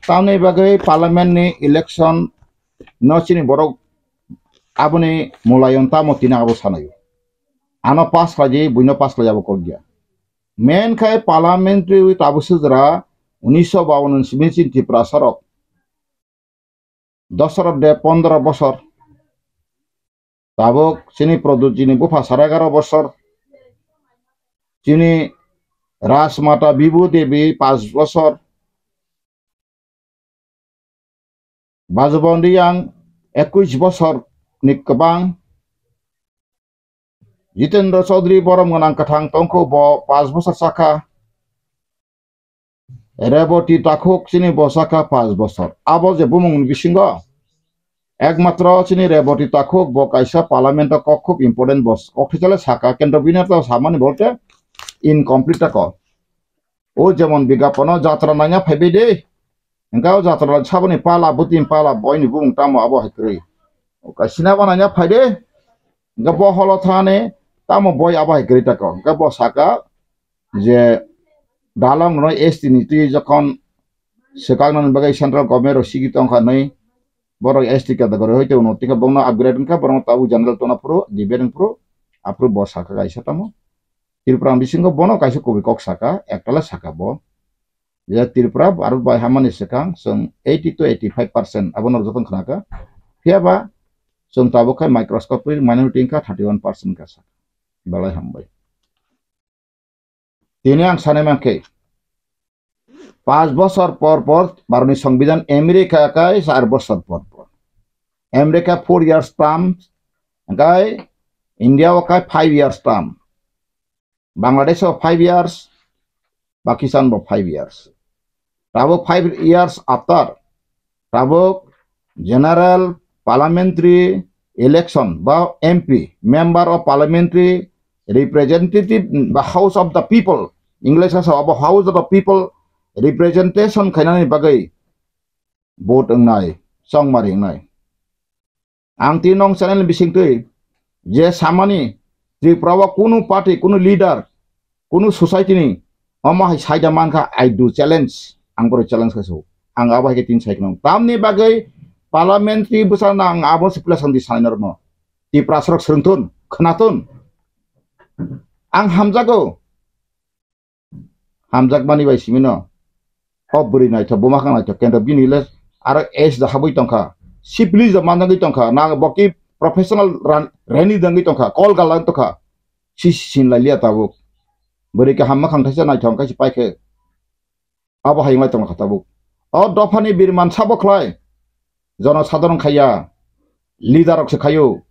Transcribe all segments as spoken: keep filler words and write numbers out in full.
Tamni bagwi parliament ni election no chini borok aboni mulayon tamo tina abo sanayo. Ano pass khlai di, buino pass khlai abo kok ya. Main khai parliamentary tabuk sujra unisho bawan ni simi chini Tiprasa rok. Dosaro de pondro bosor. Tabuk chini Pradyut ji ni bupha sara egaro bosor. Chini Rajmata Bibhu Devi paanch bosor. Bajubon Riyang ekush bosor ni kwbang. Jitendra Chaudhary borom gwnang kwthang tongkho, bo paanch bosor sakha. Reboti Takhuk chini bo sakha paanch bosor. Abo je bumung ni bisingo ekmatro chini Reboti Takhuk bo kaisa parliament o kok khub important, bo kok thwichale sakha, kentro bini to samani bolte incomplete ta kok. O jemon bigapano jatra nanya phaibai de. Hingke o jatra saboni pala, butin pala, boini bumung tamo abo hai kwrwi. O kaisina bo nanya phai de. Hingke bo holo thani tamo boi abo hai kwrwi tako. Hingke bo saka je dalong no S T ni twi jokhon swkaknani bagwi central government rok sigi tongkha nai, borok S T category hoi tongno, tei bongno upgrade wngkha, borok tabuk general tongna phuru, debate wng phuru, aphuru bo saka kaisa tamo. Tripura bisingo bono kaisa kubui kok saka, ektala saka bo. Je Tripura Bharat bai hamani swkang chwng eighty to eighty-five percent abono jotono khnakha. Phiyaba chwng tabuk khai microscopic minority wngkha thirty-one percent kha saka. Belai hambai. Tini ang sanai mankhe, paanch bosor por por Bharatni Songbidan, America kai char bosor por por. America four years term, hingkai India o kai five years term. Bangladesh o five years, Pakistan bo five years. Tabuk five years after, tabuk general parliamentary election ba M P, member of parliamentary representative ba House of the People, English o sao abo House of the People representation khainani bagwi vote wngnai, chongmari wngnai. Ang tini nong channel ni bisingtwi je samani Tripura o kunu party, kunu leader, kunu society ni omo hai saida mankha, I do challenge, ang boro challenge khasu. Ang abo hai khe tini sai kheno. Tamni bagwi parliamentary bwsarokno ang abo se plasang di sanai norokno. Tiprasarok swrwngthun, khwnathun. Ang hamjago. Hamjakmani bai simino. O bwrwi naithok, buma kha naithok, kendo bini le aro age da habwi tongkha. Sipli da manjagwi tongkha. Na bo ki professional ran-, rani dangwi tongkha. Kol galang tongkha. Si sin lai liya tabuk. Bwrwi kaham makhang thaisa naithok kaisa paikhe. Abo hai wng lai tongkha tabuk. O dophani birman sabo khlai. Jono sadharon khaiya. Leader rok se khaio.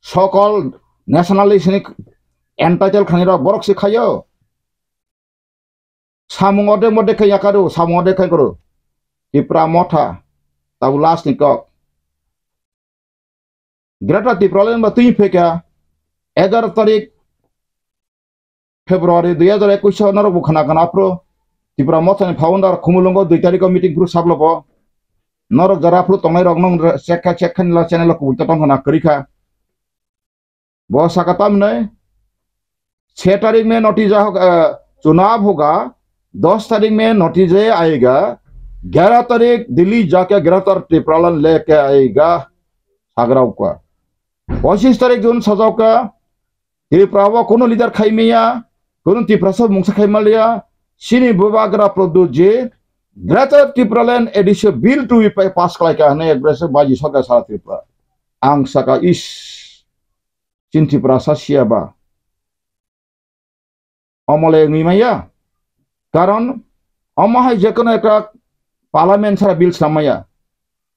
Sokol nationalist ni entitled khanai rok borok se khaio. Samung ode mode khe yakaro, samung ode khe koro. Tipra Motha, tabu last ni kok. Greater Tipraland ba twi phekha, egaroh tarik February dui hajar ekwis o norok bo khna khna aphro Tipra Motha ni founder Khumulwngo dui tarik o meeting phuru sablo bo. Norok jara aphro tongnai rok nong chekha chekha ni la channel o kubui tong khna kwrwi kha. Bo saka tamni, "छह तारीख में नतीजा होगा, अ, चुनाव होगा, दस तारीख में नतीजे आएगा, ग्यारह तारीख दिल्ली जाके ग्रेटर टिप्रालैंड लेके आएगा," sagrao ka. पच्चीस तारीख June sajao ka, Tripura o kuno leader khaimaya, kuno Tiprasa mungsa khaimaliya, sini bubagra Pradyut ji, Greater Tipraland Edition Bill to be pa-, pass khlaika hwnwi aggressive baji sarkar sara Tripura. Ang saka is. Chin Tiprasa siya ba. Omole wngwi maya. Karon omo hai jekono ekta parliament sara bill swnam maya.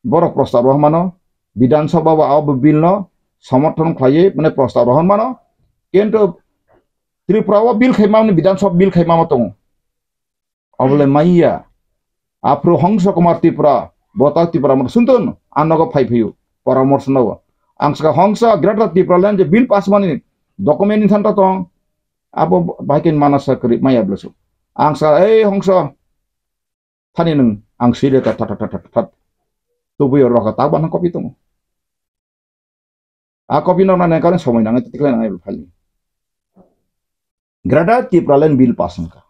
Borok prostab rohor mano, Bidhan Sabha o abo bill no somorthon khlaiwi mane prostab rohor mano. Kintu Tripura o bill khaima mani Bidhan Sabha bill khaima ma tongo. Obole maya. Aphru Hongsa Kumar Tripura, bota Tripura motha suntun, anogo phai phiyu, poramorso nogo. Ang saka Hongsa Greater Tipraland je bill pass mani document ni thanta tong, abo bahai khe manasa kwrwi maya blesu. Ang saka, "Ei Hongsa, thani nwng ang swi le ta, ta, ta." Tubui rokha ta bana copy tongo. A copy no nang kare somoi nangai, tikhlai nangai phali. Greater Tipraland bill pass wngkha.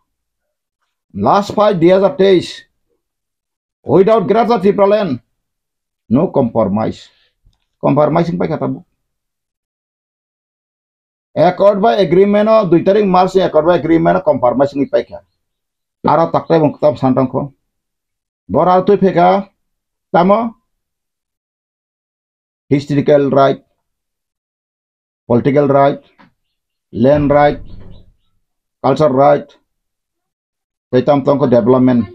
Last fight dui hajar teis. Without Greater Tipraland, no compromise. Compromise wng paikha tabuk. Accord by agreement o dui tarik March ni accord by agreement o compromise wngwi paikha. Aro taktai bo kwtal san tongkho. Bora twi phaikha tamo historical right, political right, land right, culture right, tei tam tongkho development,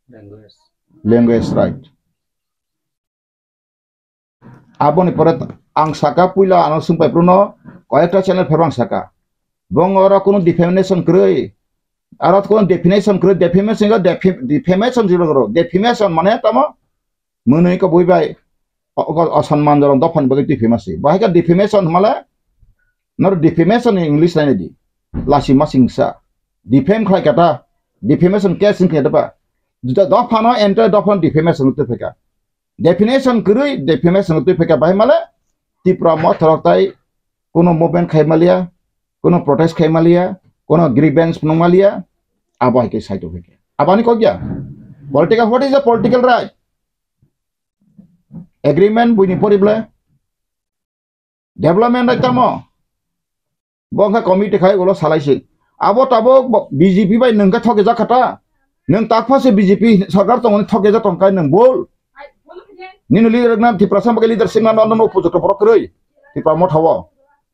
language, language right. Aboni pore ang saka puila ano sungpai pruno koyekta channel phebang saka. Bong oro kunu defamation kwrwi. Aro kunu definition kwrwi, defamation ga defi-, defamation jilo goro. Defamation mane tamo mwnwi ko bui bai o-, o-, osanman jorong dophani bagwi twi phimasi. Bahai ka defamation male noro defamation ni English lainai di. Lasi masing sa. Defame khlai kata. Defamation case wngkhe daba. Juda dophano enter dophano defamation twi phaikha. Definition kwrwi defamation twi phaikha bahai male Tipra mothorok tai kuno movement khai maliya, kuno protest khai maliya, kuno grievance phunuk maliya, abo hai khe sai tong phaikha. Aboni kok ya? Political, what is the political right? Agreement buini pori ble? Development right tamo? Bo wngkha committee khai ulo salai se. Abo tabuk bo B J P bai nwng khe thokjak kha ta. Nwng takpha se B J P sarkar tongmani thokjak tong kha nwng bol. Nini leader wngna Tiprasa bagwi leadership na nono upojukto borok kwrwi. Tipra motha o.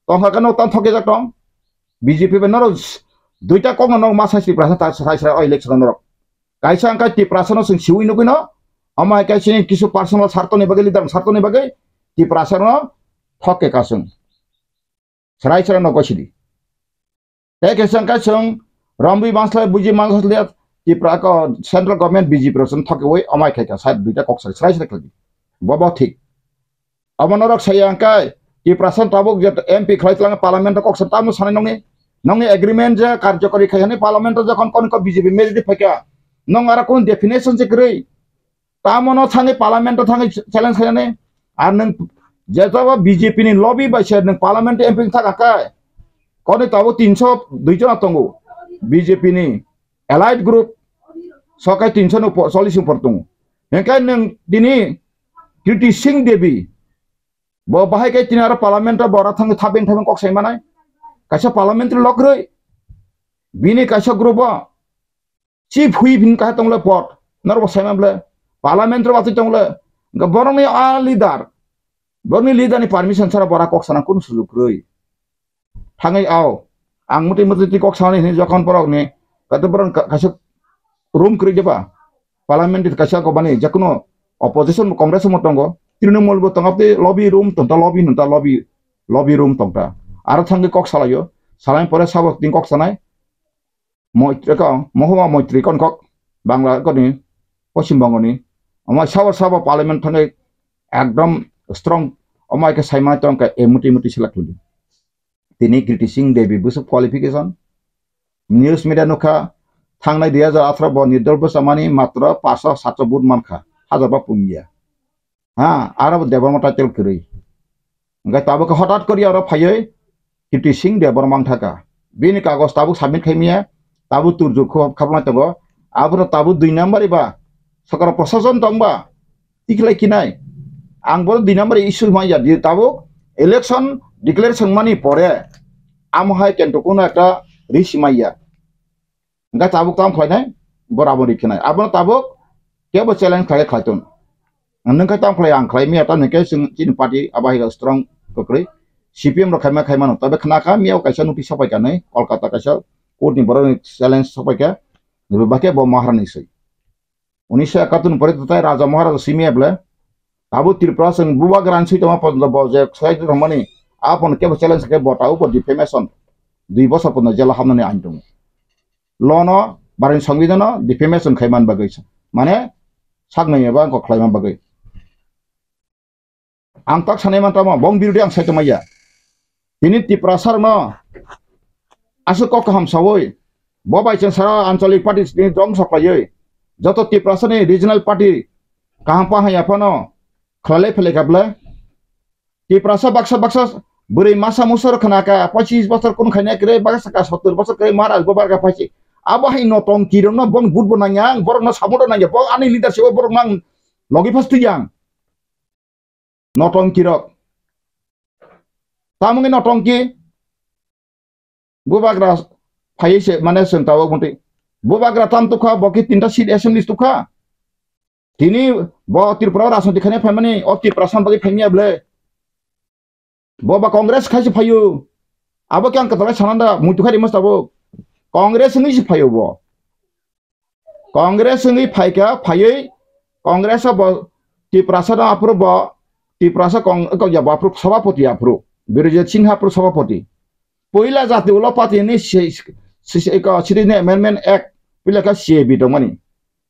Tong kha khe nwng tang thokjak tong. B J P bai noro duita kok no nok ma sai Tiprasa ta sai sai o election norok. Kaisa wngkha Tiprasa no chwng siwi nugwi no. Omo hai kaisa ni kisu personal sartoni bagwi leader sartoni bagwi Tiprasa no thok khe kasung. Serai serai no gosidi. Tei khe chwng khe chwng romwi manslai buji manslai Tipra ko central government B J P rok chwng thokiwi amai khai kha side duita kok sari serai serai khlai. Bobo thik. Abo norok saya hwnkhe Tiprasa tabuk je M P khlai tlang parliament kok sa tamo sanai nongni nongni agreement je karjokari khai hani parliament jokhon kon ko B J P majority phaikha nong ara kun definition je kwrwi. Tamo no thangwi parliament o thangwi challenge khainani. Ar nwng jetoba B J P ni lobby bai se nwng parliament M P thang akai. Koni tabuk tinso dui jona tongo B J P ni allied group. Sokai tinso no po-, chollish ni por tongo. Hingke nwng tini Kriti Singh Devi. Bo bahai kai tini aro parliament o bora thangwi thabeng thabeng kok sai manai. Kaisa parliamentary lok rwi. Bini kaisa group o. Chief whip hin kaha tongle pot. Norok bo saima ble. Parliament ro watwi tongle. Ga borokni a leader. Borokni leader ni permission sara bora kok sana kun sujuk rwi. Thangwi ao. Ang muti muti ti kok sana hin jokon borok ni. Kata borok ka-, kaisa room kwrwi jeba. Parliament kaisa ko bani jakuno opposition bo Congress mo tongo. Trinamool bo tongo te lobby room tongta lobby nonta lobby, lobby room tongta. Aro thangwi kok salayo. Salai pore sabo tin kok sanai. Moitri ko, Mohua Moitri kon kok Bangla koni Poschim Bongo ni. Omo sabo sabo parliament thangwi ekdom strong omo ke saima tong ka e muti muti select hudi. Tini Kriti Singh Devi busu qualification. News media nukha thangnai dui hajar atharo bo nirdol bwsa mani matro paso sato vote mankha. Hajar ba pungya. Ha, aro bo Debbarma title kwrwi. Hingke tabuk khe hotat kori aro phaiwi Kriti Singh Debbarma wngthaka. Bini kagoj tabuk submit khaimiya, tabuk turjur kho-, khaplai tongo. Aboro tabuk dui number ba sokra prosason tongba tikhlai kinai. Ang bono dui number issue manya di tabuk election declaration mani pore amo hai kento kuno ekta risk manya. Hingke tabuk tamo khlainai, borabo rikhinai. Abono tabuk kebo challenge khlai khlai tong. Nwng khe tamo khlai ang khlai miya tamo hingke chwng chini party abo hai strong kwkrwi. C P M rok khaima khaimano. Tobe khna kha miya kaisa notice sopai kanwi Kolkata kaisa court ni borok ni challenge sopai kha. Nebe bakhe bo Maharani swi. Unisho ekattor ni pore tai Raja Maharaja simi able. Abo Tripura chwng bubagra ni swi tongma porjonto bo je sai tongmani. Apon kebo challenge khe bo ta upo defamation. Dui bosor porjonto jela hamnani ain tongo. Law no, barani songbidhan no defamation khai man bagwi. Mane, saknai eba kok khlai man bagwi. Ang tak sanai man tamo, bong birodi ang sai tongmaya. Tini Tiprasa no, aswk kok kaham sawi. Bo bai chwng sara anchalik party ni dong soklaiwi. Joto Tiprasa ni regional party kaham pa haya phano khlai phele kable. Tiprasa baksa baksa bwrwi masa musor khna ka, pochis bosor kun khaina kre, baksa ka sottor bosor kre, Maharaj bo barga phaisi. Abo hai notongki rokno bong vote bo nangya, ang borokno support nangya, bo ani leadership o borok nang logi phas twi yang. Notongki rok. Tamungni notongki. Bubagra phaiwi se mane chwng tabuk muti. Bubagra tam tukha, bo ki tinta seat assembly tukha. Tini bo Tripura o rajniti khaina phaimani, o Tiprasa bagwi phaimya ble. Bo ba Congress khai se phaio. Abo khe ang kwtalai sananda, muitu khai rima tabuk. Congress wngwi se phaio bo. Congress wngwi phaikha, phaiwi Congress o bo Tiprasa no aphuru bo, Tiprasa Cong-, ya bo aphuru sabhapati aphuru. Birojit Singha aphuru sabhapati. Puila jati ulo party ni se, se, se, ko, Citizen Amendment Act, puila kha C A B tongmani.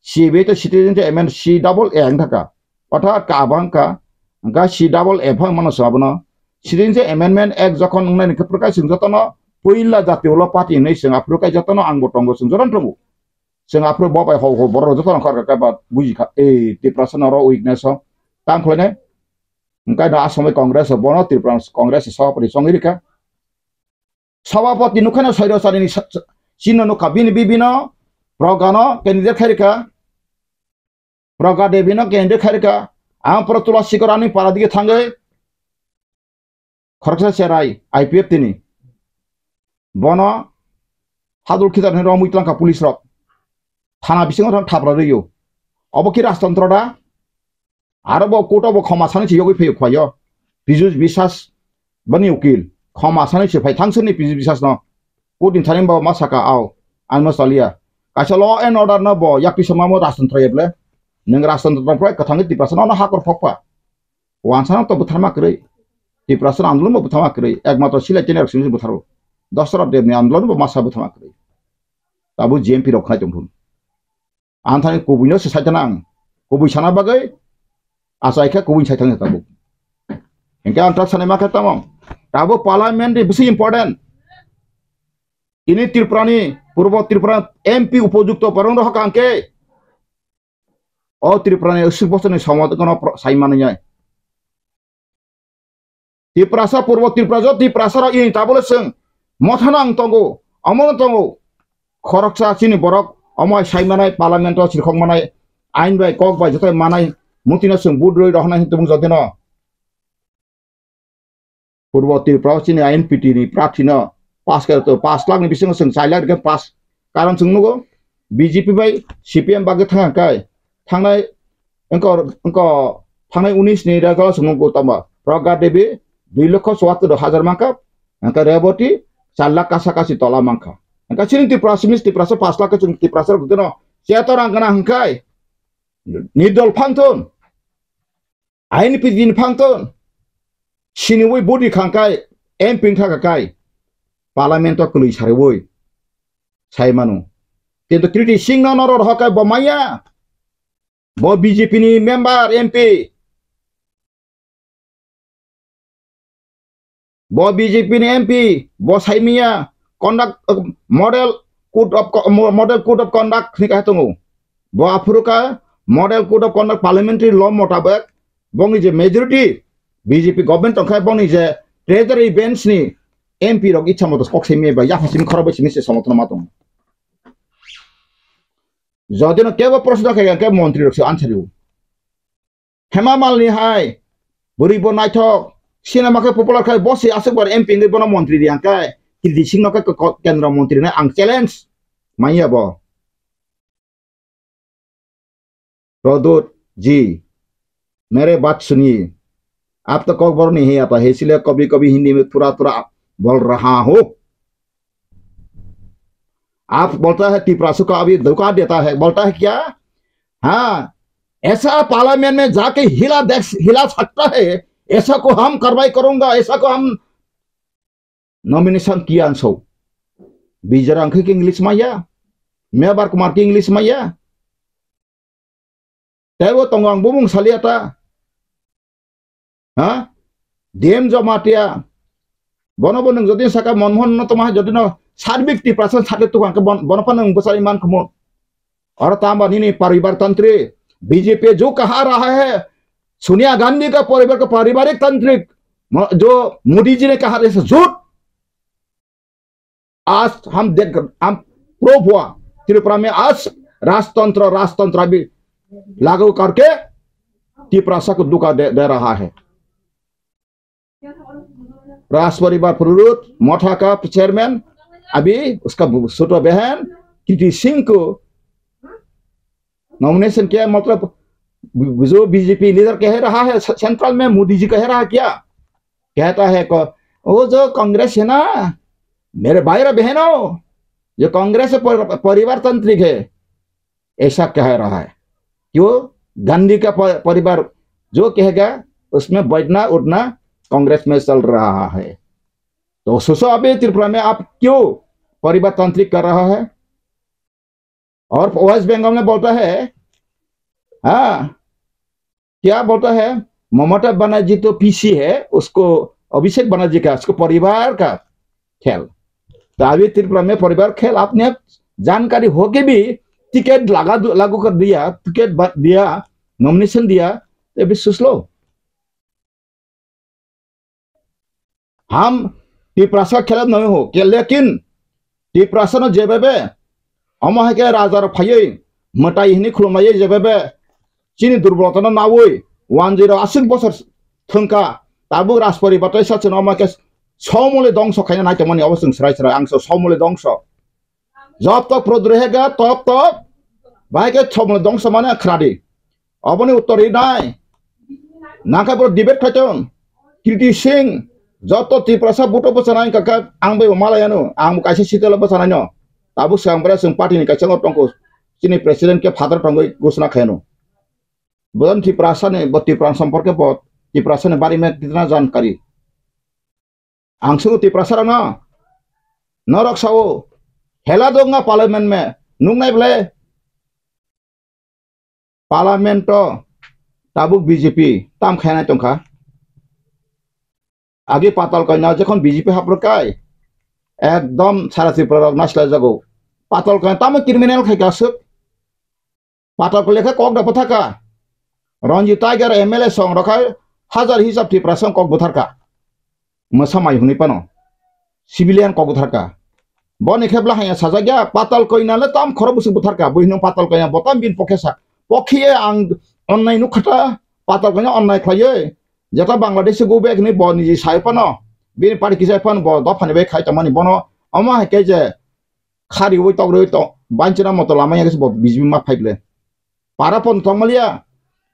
C A B to Citizen Amendment C double A wng thaka. Otha ka abang ka, hwnkha C double A phang mano sa abono. Citizen Amendment Act jokhon wngnai ni khe phuru kai chwng jotono puila jati ulo party hinwi chwng aphuru kai jotono ang bo tongo, chwng jotono tongo. Chwng aphuru bo bai hok hok borok jotono khorka khe ba buji kha, ei Tiprasa norok weakness o tang khlainai. Hwnkhe da asomai Congress o bono Tripura Congress o sabhapati chongwi rikha. Sabhapati nukhaino soiro chani ni sa-, sa-, chino nukha bini bibino Pragano candidate khai rikha. Praga Devi no candidate khai rikha. Ang poro Tulasi Gorani para dige thangwi khoroksa cherai I P F T ni. Bono hadul khitar ni romwi tlangkha police rok. Thana bisingo thang thapra rwio. Obo ki rajtantro da? Aro bo court o bo khoma sani se yogwi phaio khwlaio. Pijus Biswas bani ukil. Khoma sani se phai thangsani Pijus Biswas no. Court ni thani bo ma saka ao. Ang no chaliya. Kaisa law and order no bo yakti sama mo rajtantro yeble. Nwng rajtantro prai kwthangwi Tiprasa no hakor phokpa. Wansano to bwtharma kwrwi. Tiprasa andolon bo bwtharma kwrwi. Ekmatro silai tene rok simi bwtharo. Dosra Dev ni andolon bo masa bwtharma kwrwi. Tabuk G M P rok khnai tongthun. Ang thani kubui no se saitana ang. Kubui sana bagwi achai khe kubui saitana tabuk. Hinkhe ang tak sanai ma khe tamo. Tabuk parliament ni bisi important. Ini Tripura ni, Purbo Tripura M P upojukto borok rok hokha hwnkhe. O Tripura ni aswk bosor ni somo kono pro-, sai manwi nai. Tiprasa, Purbo Tiprasa, Tiprasa rok ini tabole chwng mothano ang tongo, omono tongo. Khoroksa chini borok omo hai sai manai, parliament o sirkhok manai, ain bai kok bai joto manai, mutino chwng vote rwi rohornai hinwi tongmung jotino. Purbo Tripura o chini I N P T ni prarthi no pass khe to pass lakh ni bisingo chwng chai lakh rikha pass. Karon chwng nugo B J P bai C P M bagwi thang kai thangnai wngkha, wngkha thangnai unis ni rega chwng nugo tamo Pragya Devi dui lokho chuattor hajar mankha, wngkha Reboti char lakh kasa kasi tola mankha. Wngkha chini Tripura simi Tiprasa pass lakh chwng Tiprasa rok no cheto rang gana hwnkhe nirdol phangthun. I N P T ni phangthun siniwi budi khangkai M P wngkha kai parliament o kwlwi sariwi sai manu. Kintu Kriti Singh no norok rohor kai bo maya, bo B J P ni member M P. Bo B J P ni M P, bo saimiya conduct, uh, model code of co-, mo-, model code of conduct hwnwi kaisa tongo. Bo aphuru ka model code of conduct parliamentary law motabek bongni je majority B J P government tongkha bongni je treasury bench ni M P rok ichha moto kok saimiya ba yapha simi khorok bai simi se somotono ma tongo. Jodi no kebo proshno khe khe montri rok se answer rw. Hema Malini hai, bwrwi bo naithok, sinama khe popular khai, bo se aswk bar M P wngwi bono montri ri ang khe, Kriti Singh no khe ko-, ko-, kendra montri hinwi ang challenge manya bo. Pradyot ji, mere baat suniye, aap to Kokborok nahi aata hai, isliye kabhi kabhi Hindi mein thora thora bol raha hoon. आप बोलता है तिपरासु का अभी धोखा देता है, बोलता है क्या? हाँ, ऐसा पार्लियामेंट में जाके हिला देख, हिला सकता है, ऐसा को हम कार्रवाई करूंगा, ऐसा को हम नॉमिनेशन किया अंशो। Bijara angkhe English maya, Mebar Kumar ke English maya. Teibo tongo ang bumung salia ta. Ha? D M Jamatia. Bono bo nwng jodi saka Manmohan no toma jodi no Sarbik Tiprasa sade tukang ke bon-, bono pa nwng bwsai man khumo. Oro tamba nini paribar tantri B J P jo kaha raha hai. Sonia Gandhi ka paribar ka paribarik tantrik. Mo-, jo Modi ji ne kaha raha hai jhut. Aaj hum dekh, hum proof hua, Tripura में आज राजतंत्र, राजतंत्र अभी लागू करके तिपरासा को धोखा दे, दे रहा है। राज परिवार पुरोहित मोठा का चेयरमैन, अभी उसका छोटा बहन कृति सिंह को नॉमिनेशन किया, मतलब जो बीजेपी लीडर कह रहा है, सेंट्रल में मोदी जी कह रहा है क्या? कहता है को, वो जो कांग्रेस है ना, मेरे भाई और बहनों, जो कांग्रेस है पर-, परिवार तांत्रिक है, ऐसा कह रहा है। क्यों? गांधी का प-, परिवार जो कहेगा, उसमें बैठना उठना कांग्रेस में चल रहा है। तो सोचो, अभी त्रिपुरा में आप क्यों परिवार तांत्रिक कर रहा है? और वेस्ट बंगाल में बोलता है, हाँ, क्या बोलता है, ममता बनर्जी तो पीसी है, उसको अभिषेक बनर्जी का, उसको परिवार का खेल। तो अभी त्रिपुरा में परिवार खेल, आपने जानकारी होके भी टिकट लगा दु-, लागू कर दिया, टिकट ब-, दिया, नॉमिनेशन दिया, तो अभी सोच लो। हम तिपरासा खेला नहीं हो, के लेकिन तिपरासा न जेबेबे, अमा है के राजा र फायै, मटाई हिनी खुलमायै जेबेबे, chini durbolota no naui, one zero aswk bosor thwngkha, tabuk Rajpari batai sa chwng omo khe somole dongso khaina nai tongmani obo chwng srai srai ang so somole dongso. Job tok prodre hega top top, bahai khe somole dongso mane khradi. Oboni uttor ri nai. Nangkhe bro debate khaitong. Kriti Singh, joto Tiprasa buto bwchanai kaka ang bai malai ano, ang kaisa sitelo bwchanai no. Tabuk swkang bwrwi chwng party ni kaisa tongkho. Chini president khe father tongwi gusna khaino. Bodon Tiprasa ni, bo Tiprasa somporke bo Tiprasa ni bari me kitna jankari. Ang suru Tiprasa rano. Norok sao. Hela dong nga parliament me. Nung nai ble. Parliament to tabuk B J P tam khainai tongkha. Agi Patal Koina jokhon B J P haprwk kai, ekdom sara Tripura rok nasilai jago. Patal Koina tamo criminal khai ka swk. Patal Koina khe kok da bwthaka. Ranjit Tiger M L A song rok hai hajar hisab Tripura song kok bwtharka. Mwsa mai hwnwi phano civilian kok bwtharka. Boni khe bwla hanya sajak ya, Patal Koina le tam khoro bwswk bwtharka. Bui hwnwi Patal Koina bo tam bini pokhe sa. Pokhiye ang onnai nukha ta, Patal Koina onnai khlaiwi. Jeta Bangladesh go back hwnwi bo niji sai phano. Bini party kisa phano bo dophani bai khai tongmani bono. Omo hai khe je khariwi tokriwi tong, banchina moto lama ya khe bo B J P ma phai ble. Para pon tongmaliya.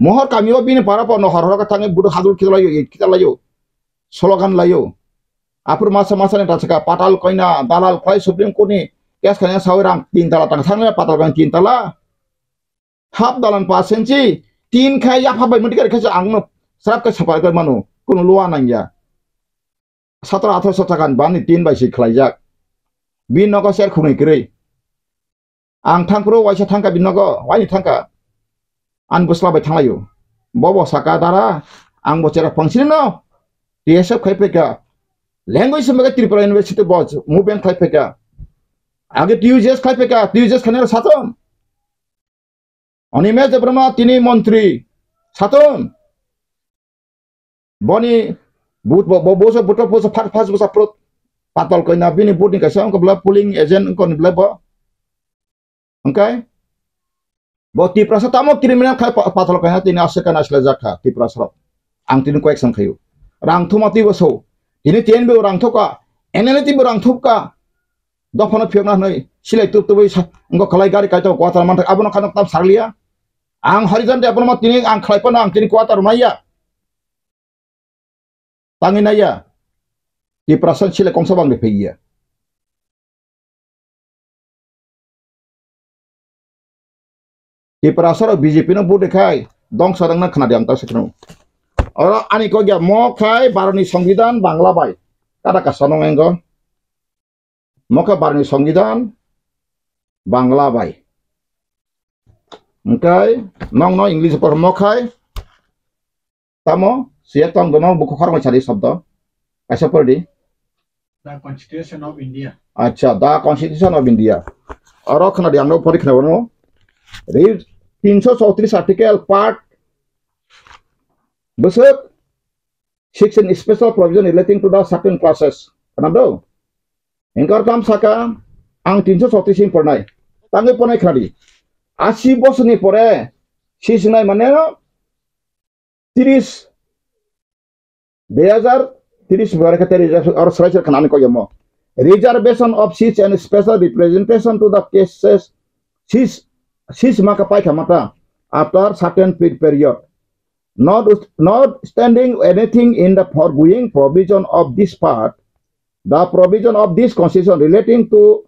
Mohor kami o bini para pon hor hor khe thangwi budu hadul khitalayo, khitalayo. Slogan layo. Aphuru masa masa ni ta saka Patal Koina dalal khlai Supreme Court ni case khaina sawi rang tin tala tang thangna Patal Koina tin tala. Hap dalan pasenchi tin khai yapha bai muti kare khacha ang no srap khe sapar khe manu kunu luwa nangya. Satro atharo satakan bani tin bai si khlaijak. Bin nogo ser khunui kwrwi. Ang thangphuru waisa thangkha bini nogo, waini thangkha. Ani bwsla bai thanglaio. Bobo saka dara, ang bo chera phangsini no. T S F khai phaikha. Language se mega Tripura University bo movement khai phaikha. Age T U J S khai phaikha, T U J S khainai sathon. Animesh Debbarma tini montri sathon. Boni but bo, bo, boso buto boso phar phas bosa prot Patal Koina bini but ni kaisa wngkha bwla polling agent wngkha ni bwla bo. Hwnkhe bo Tiprasa tamo criminal khai pa-, Patal Koina tini aswk kana sila jakha Tiprasa rok. Ang tini koyek san khayo. Rang thuma twi bo so. Tini T N B bo rang thuka, N L A T bo rang thuka. Dophano phiyokna hwnwi silai tup tubui sa-, wngkha kwlai gari kaito kwtal manthak abono khano tam sarliya. Ang horijan de abono ma tini ang khlai phano ang tini kwtal maya. Tangwi naiya. Tiprasa sile kongsa bang de phaiya. Tiprasa rok B J P no vote khai dongsa dangna khna di ang ta sikno. Oro ani kok ya mo khai Bharot ni Songbidan Bangla bai. Kada kasa nong engo. Mo khe Bharot ni Songbidan Bangla bai. Hwnkhe nongno English por mo khai tamo siya tong dono buku khoroknwi sadi shobdo. Kaisa por di. The Constitution of India. Acha, the Constitution of India. Oro khna di ang no pori khna bono. Read tinsho chowtris article part bwswk sixteen special provision relating to the certain classes. Khna do? Hingkar kam saka ang tinsho chowtris in pornai. Tangwi ponai khnadi. Ashi bosorni pore sisnai mane no tris, dui hazar tris ni pore khe tei reservation oro swrai swrai khnani koyamo. Reservation of seats and special representation to the cases sis, sis maka paikha mata after certain pe-, period. Not, notwithstanding anything in the foregoing provision of this part, the provision of this constitution relating to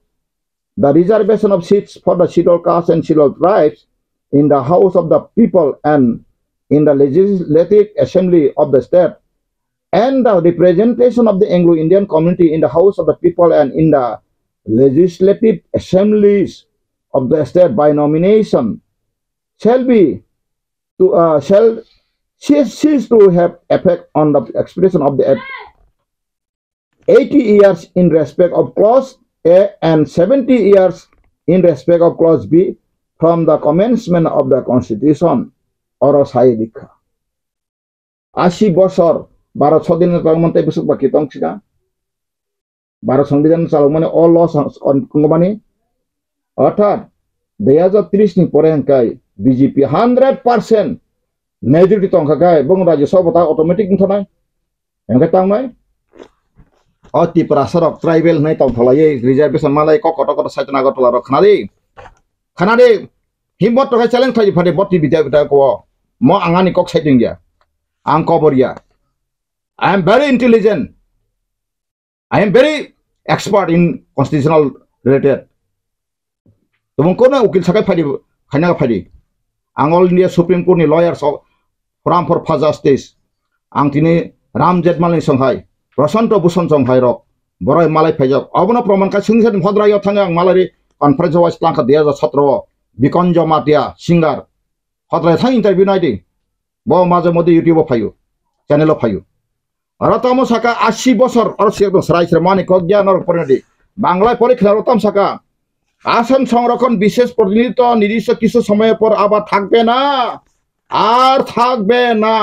the reservation of seats for the scheduled castes and scheduled tribes in the House of the People and in the Legislative Assembly of the state, and the representation of the Anglo-Indian community in the House of the People and in the legislative assemblies of the state by nomination shall be to, uh, shall cease, cease to have effect on the expiration of the eighty years in respect of clause A and seventy years in respect of clause B from the commencement of the constitution. Oro sai dikha. Ashi bosor, baro sodin ni tongmani tei bwswk ba ki tong sida. Baro Songbidan chalokmani o law sa-, on-, wngmani. Orthat, dui hazar tris ni pore hwnkhe B J P hundred percent majority tongkha khe, bong Rajya Sabha ta automatic wngthanai. Hwnkhe tangnai. O Tiprasa rok tribal hwnwi tongtholaiwi reservation malai kok kotor kotor Saitan Agartala rok khnadi. Khnadi. Himbot to khe challenge khlai phadi bot T V ta ta ko. Mo angani kok sai tongya. Ang kobor ya. I am very intelligent. I am very expert in constitutional related. Tobong kono ukil sakai phadi, khaina phadi. Ang All India Supreme Court ni lawyer so, Forum for Fast Justice. Ang tini Ram Jetmal ni songhai, Prashanto Bhushan songhai rok, boroi malai phaijak. Abono proman kha singsa ni hodra yo thangya ang malai ri conference wise tangkha dui hazar sotro o, Bikon Jamatia, singer. Hodra thang interview nai di. Bo maje mode YouTube o phaio, channel o phaio. Oro tamo saka ashi bosor, oro siyakno srai srai mani kok gyan oro porina di. Bangla pore khna oro tam saka. আসন সংরক্ষণ বিশেষ প্রতিনিধিত্ব নির্দিষ্ট কিছু সময়ের পর আবার থাকবে না, আর থাকবে না।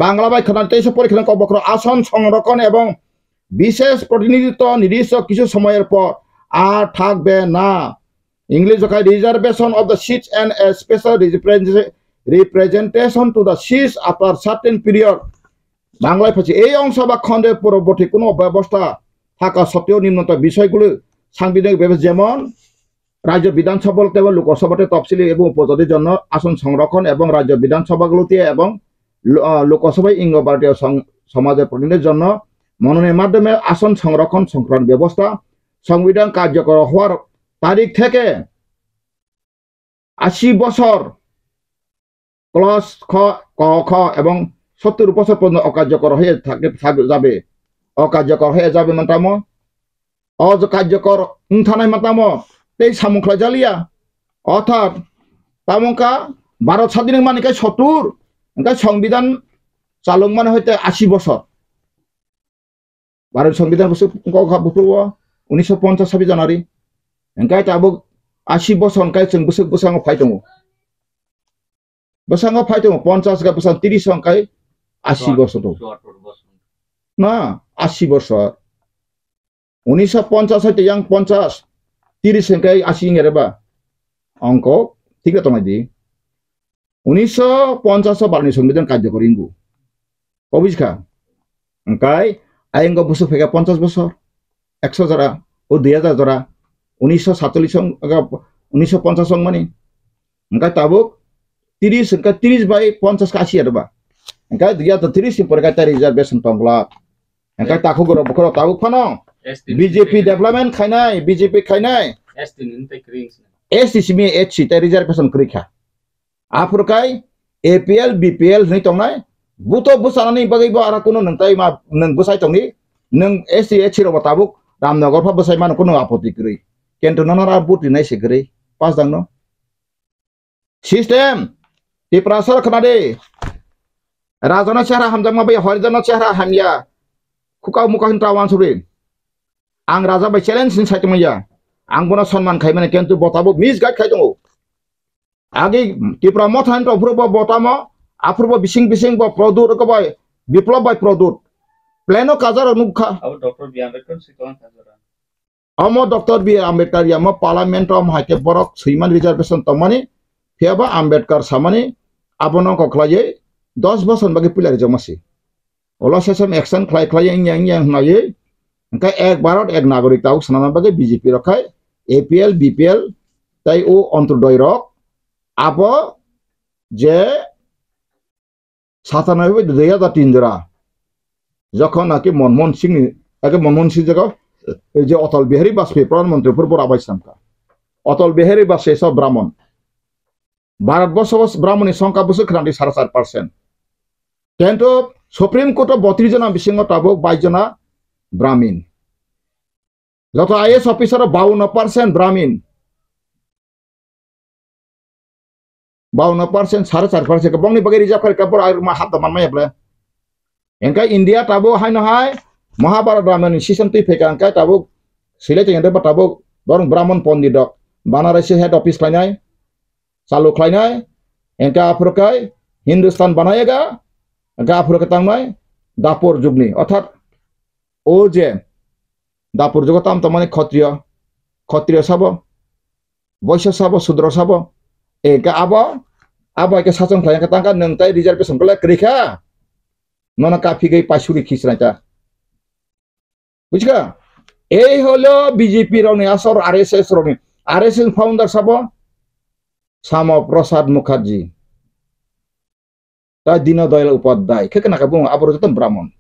Bangla bai khna teisa pore khna kok bokhro আসন সংরক্ষণ এবং বিশেষ প্রতিনিধিত্ব নির্দিষ্ট কিছু সময়ের পর আর থাকবে না। English o khai reservation of the seats and a special represent-, representation to the seats after certain period. Bangla phachi ei ongsa ba khonde poroborti kuno bebosta thaka sotteo nimnota bishoygulo sangbidhanik bebosta jemon Rajya Bidhan Sabha tei Lok Sabha tei topsili ebong upojati jonno ason songrokhon ebong Rajya Bidhan Sabha gulo tei ebong lo-, ah, Lok Sabha ingo Bharatiya song-, somajor protinidhi jonno mononi madhyome ason songrokhon songkran bebosta songbidhan karjokor hwar tarik theke ashi bosor, clause kho, ko kho ebong sottur bosor porjonto o karjokor hoi thak-, thak jabe. O karjokor hoi jabe mantamo. O je karjokor wngthanai mantamo. Tei samung khlai jaliya. Orthat, tamo wngkha Bharat sadin wngmani kai sottur, wngkha Songbidan chalokmani hoite ashi bosor. Bharat Songbidan bwswk wngkha buphuru o unisho ponchas sabi January. Hwnkhe tabuk ashi bosor hwnkhe chwng bwswk bwskango phai tongo. Bwskango phai tongo, ponchas hwnkhe bwsang tris hwnkhe ashi bosor tongo. Na, ashi bosor. Unisho ponchas hai tei yang ponchas, tris hwnkhe ashi wngya reba. Ongko thik tongnai di. Unisho ponchas o Bharatni Songbidan karjokor wngo. Obujkha. Hwnkhe ayang o bwswk phaikha ponchas bosor, ekso jora, o dui hazar jora, unisho satchollish song, aga, unisho ponchas song mani. Hwnkhe tabuk tris, hwnkhe tris bai ponchas khe ashi ya ba. Hwnkhe dui hazar tris ni pore khe ta reservation tongla. Hwnkhe takhuk rok bokhorok tabuk phano S T ni B J P development khainai, B J P khainai. S T ni tei kwrwi wngsi. S T simi H C tei reservation kwrwi kha. Aphuru kai A P L, B P L hwnwi tongnai, buto bwchanani bagwi bo aro kuno nwng tai ma nwng bwsai tongdi, nwng S T, S C rok bo tabuk Ramnagar pha bwsai mano kuno apoti kwrwi. Kintu nono ra buti nai se kwrwi, pas dang no. System, Tiprasa rok khna di. Rajana chehra hamjakma bai Harijana chehra hamya. Khukau mukha hin tawan suri. Ang raja bai challenge ni sai tongmaya. Ang bono sonman khai mani kintu bo tabuk misguide khai tongo. Agi Tipra Motha ni tongphuru bo botamo, aphuru bo bising bising bo Pradyot ko bai, Biplab bai Pradyot. Plano kajar nukha. Abo Doctor Biyan Ratan Sikon kajar. Omo Doctor B R Ambedkar yamo parliament o omo hai khe borok swiman reservation tongmani, phiya ba Ambedkar samani abono wngkha khlaiwi dos bosor bagwi puila rijak masi. Olo session action khlai khlai wngya wngya hwnwi hwnkhe ek Bharat ek Nagorik tabuk swnamna bagwi B J P rok khai A P L, B P L tei o Antyodoi rok abo je satanoi bai dui hajar tin jora. Jokhon naki Manmohan Singh ni, ake Manmohan Singh jaga, ei je Atal Bihari Vajpayee Pradhan Mantri phuru bora bai samkha. Atal Bihari Vajpayee sa Brahman. Bharat borso o Brahman ni songkha bwswk khwrang di sara char percent. Kintu Supreme Court o botris jona bisingo tabuk bais jona Brahmin. Joto I A S officer o baunno percent Brahmin. Baunno percent, sare char percent, bongni bagwi reserve kharika borok ma hapda manmaya ble. Engkha India tabuk haino hai Mahabharat Ramayana ni season twi phaika, engkha tabuk swilai tongya tabuk borok Brahman Pandit rok Banaras head office khlainai, chalu khlainai, engkha aphuru khai Hindustan banaiyaga, engkha aphuru khe tangnai Dapur jugni, orthat o je Dapur jugo tam tongmani Khotriyo, Khotriyo sabo, Boiso sabo, Sudro sabo, e, ka abo, abo hai khe sachong khlai khe tangkha, nwng tai reservation khlai kwrwi kha, nono kaphigwi paisugwi khisnai ta. Bujikha? Ei holo B J P rokni asor, R S S rokni, R S S founder sabo, Sama Prasad Mukherjee. Ta Dino Doyal Upadhyay, khe kana ka bung abo joto Brahman.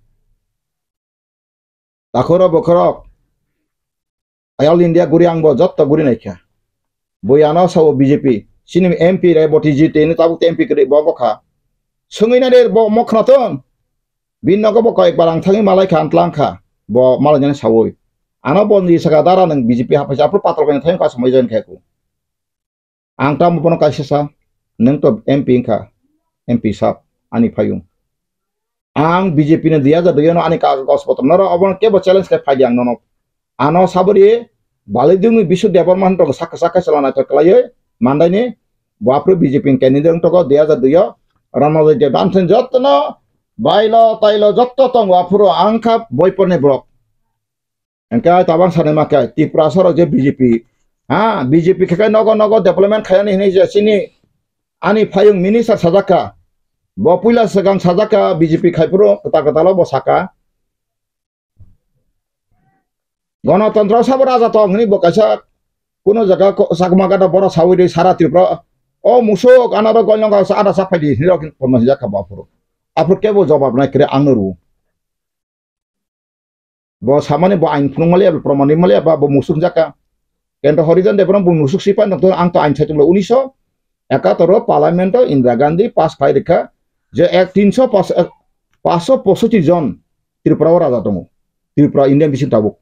Takhoro bokhorok, All India guri ang bo jotto guri naikha. Bui ano sao B J P, chini M P re boti jiti ni tabuk M P kwrwi bo bokha. Swngwi nai de bo mokhna ton. Bin nogo bo koi barang thangwi malai kha, antlang kha. Bo malai nani sawi. Ano bo ni saka dara nang B J P hapai sa, apro patro koi thangwi ka samai join kha ku. Ang tamo bono kaisa sa, nwng to M P wngkha, M P sab, ani phayung. Ang B J P ni dui hajar dui no ani kagos potro noro obono kebo challenge khai phaidi ang nono. Ano sabori Balidungni Bisu Debbarma hwn tongo sakha sakha chala naithok kwlaiwi mandaini bo aphuru B J P ni candidate wng tongo dui hajar dui o Ranojay Deb Dhansen jottono bailo tailo jotto tongo aphuru ang kha boiporni borok. Engkhe tabang sanai ma khe Tiprasa rok je B J P, ha, B J P khe khe nogo nogo development khaiyani hinwi je chini ani phayung minister sajak kha. Bo puila swkang sajak kha B J P khaiphuru kwtal kwtal o bo saka. Gonotontro sabo raja tong hinwi bo kaisa kuno jaga ko-, Chakma gada borok sawi de sara Tripura. O musuk anaro goilong kha ada saphai di hinwi rok kono hinjak kha bo aphuru. Aphuru kebo jobab nai kre ang no rw. Bo samani bo ain phunuk maliya, bo proman ri maliya, ba bo musuk jaka. Kento Horijan Debbarma bo musuk sipai nokto ang to ain saitung lo unisho ekator o parliament o Indira Gandhi pass khai rikha je ek tinso pas, ek, paso posoti jon Tripura o raja tongo. Tripura India bising tabuk.